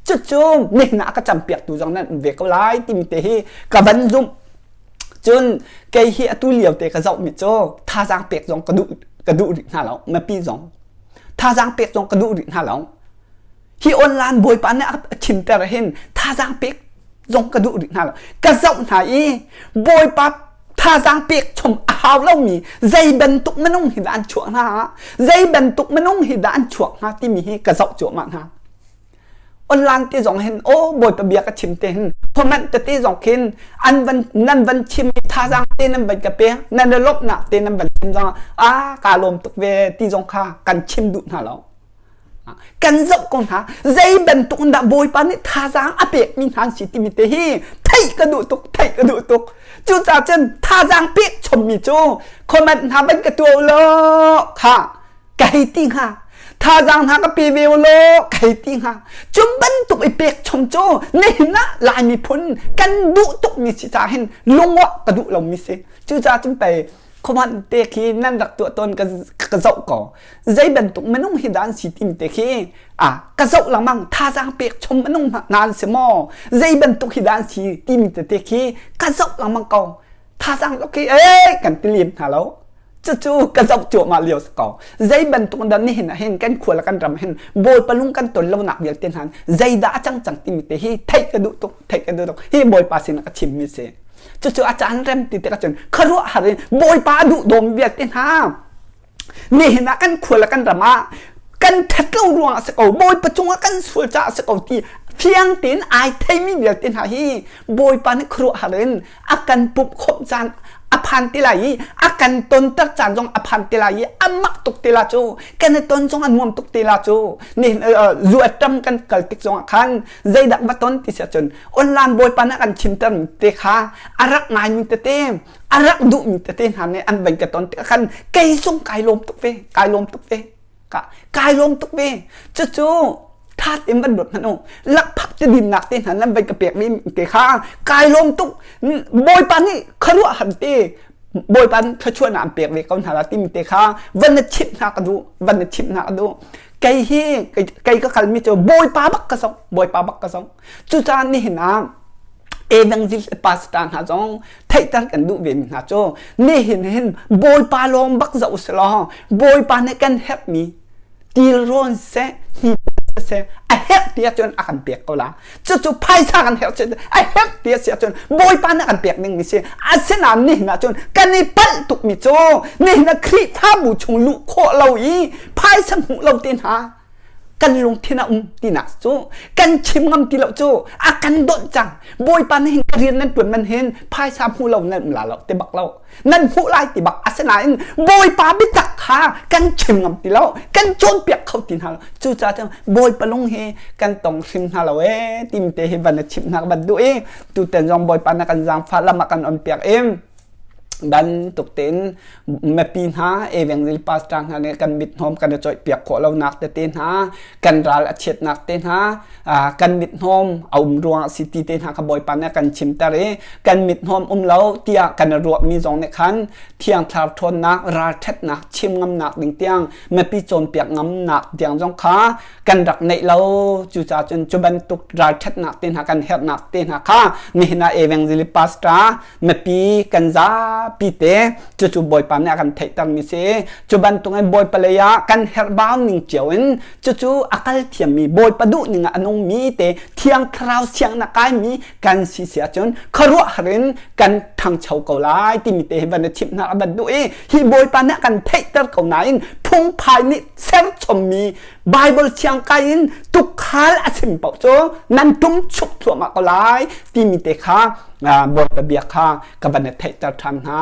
Cucu nihin ah a ka campiaktu zong nan um ve ko lai timi te hi ka van zumh. Cun kei hi atu lio te ka zohmi cu thazaang pek zong ka duh ka duh rih hna lo mipi zong Thazaang pek zong ka duh rih hna lo. Hi online bawipa nih a chimter hin thazaang pek zong ka duh rih hna lo. Ka zoh hna i bawipa thazaang pek chom a hau lomi zei bantuk minung hi dah an chuah hna zei bantuk minung hi dah an chuak hnga timi hi ka zoh cuahmah hna. Online te zong hin aw bawipa bia ka chim te hin comment tete zong khin an van nan van chim i thazaang te nan van ka pek nan i lawmhnak te nan van chim zong ah kaa lawm tuk ve ti zong kha kan chim duh hna lo kan zoh ko hna zei bantuk in dah bawipa nih thazaang a pek mi hna an si timi te hi theih ka duh tuk theih ka duh tuk cucaah cun thazaang pek chommi cu comment hna van ka tuah u law kha ka hei ti hnga thazaang hna ka pe ve u law ka hei ti hnga cu bantuk i pek chom cu nihin ah Lai miphun kan duh tukmi si caah hin lungwah ka duh lomi si cucaah cun pei khuaman te khi nan rak tuah tawn ka ka zoh ko zei bantuk minung hi dah an si timi te khi a ka zoh lengmang thazaang pek chom minung hna an si maw zei bantuk hi dah an si timi tete khi ka zoh lengmang ko thazaang ok ee kan ti lem hna lo Cucu ka zoh cuahmah lio si ko. Zei bantuk dah nihin ah hin kan khua le kan ram hin Bawipa lung kan ton lonak vialte hna zeidah a cang cang timi te hi theih ka duh tuk, theih ka duh tuk. Hi Bawipa sin ah ka chimmi si. Cucu a caan rem ti tikah cun khuaruahhar in Bawipa a duh dawm vialte hna nihin ah kan khua le kan ram ah kan ṭhat lo ruangah a si ko Bawipa cungah kan sual caah a si ko ti fiang tein ai theimi vialte hna hi Bawipa nih khuaruahhar in a kan pumh khawmh caan a phan ti lai i a kan tonter caan zong a phan ti lai i a mak tuk ti la cu kan i ton zong a nuam tuk ti la cu nihin zu ṭam kan kal tik zongah khan zeidah va ton ti si ahcun online Bawipa nih a kan chimter te kha a rak ngaimi tete a rak duhmi tete hna nih an van ka ton tikah khan kei zong kai lawm tuk ve kai lawm tuk ve kai lawm tuk ve. Cucu tha tein van ruat hmanh u, lakphak ti dinnak te hna nan van ka pek mi te kha kai lawm tuk. Bawipa nih khuaruahhar te Bawipa nih thluachuahnak an pek ve ko hna la timi te kha van na chimh hna ka duh van na chimh hna ka duh. Kei hi kei ka kalmi cu Bawipa bak ka zong Bawipa bak ka zong. Cucaah nihin ah evangelist pastor hna zong theihter kan duh ve mi hna cu nihin hin Bawipa lawng bak zoh usih law Bawipa nih kan herhmi tilrawn seh hni seh a herh ti ahcun a kan pek ko la. Cucu phaisa kan herh a herh ti a si ahcun Bawipa nih a kan pek ding mi si. Asinain nihin ahcun kan i palh tuk mi cu nihin ah Khrihfabu chung luh khawh lo i phaisa hmuh lo te hna kan lungthin a um tinak cu kan chim ngam ti lo cu a kan donh cang. Bawipa nih hin ka rian nan tuan man hin phaisa hmu lo nan um la lo ti bak lo, nan hmuh lai ti bak. Asinain Bawipa biatak kha kan chim ngam ti lo, kan cawnpiak kho ti hna lo. Cucaah cun Bawipa lung hi kan tong hrim hna lo ee tim te hi van na chimh hna ka van duh i tutan zong Bawipa na kan zaangfah lam ah kan on piak i bantuk tein mipi hna evangel pastor hna nih kan mithnawm kan i coihpiak khawh lonak tete hna, kan ral a chiatnak te hna, kan mithnawm a um ruangah si ti te hna kha Bawipa nih a kan chimter i kan mithnawm um lo tiah kan i ruahmi zong nih khan Thiang Thlarau ṭhawnnak, ralṭhatnak, chim ngamnak ding tiang mipi cawnpiak ngamnak tiang zong kha kan rak neih lo. Cucaah cun cu bantuk ralṭhatnak te hna kan herhnak te hna kha nihin ah evangelist pastor mipi kan zapi te cucu Bawipa nih a kan theihtermi si. Cu bantuk in Bawipa lei ah kan herhbau ning cio in cucu a kal thiammi Bawipa duh ning ah a nungmi te Thiang Thlarau siangnak kaimi kan si si ahcun khuaruahhar in kan ṭhangcho ko lai timi te hi van i chimh hna a van duh i hi Bawipa nih a kan theihter ko nain phungphai nih serchommi Bible thiang kai in tukhal a chim paoh cu nan tum chuk thluahmah ko lai timi te kha Bawipa bia kha ka van i theihter ṭhan hna.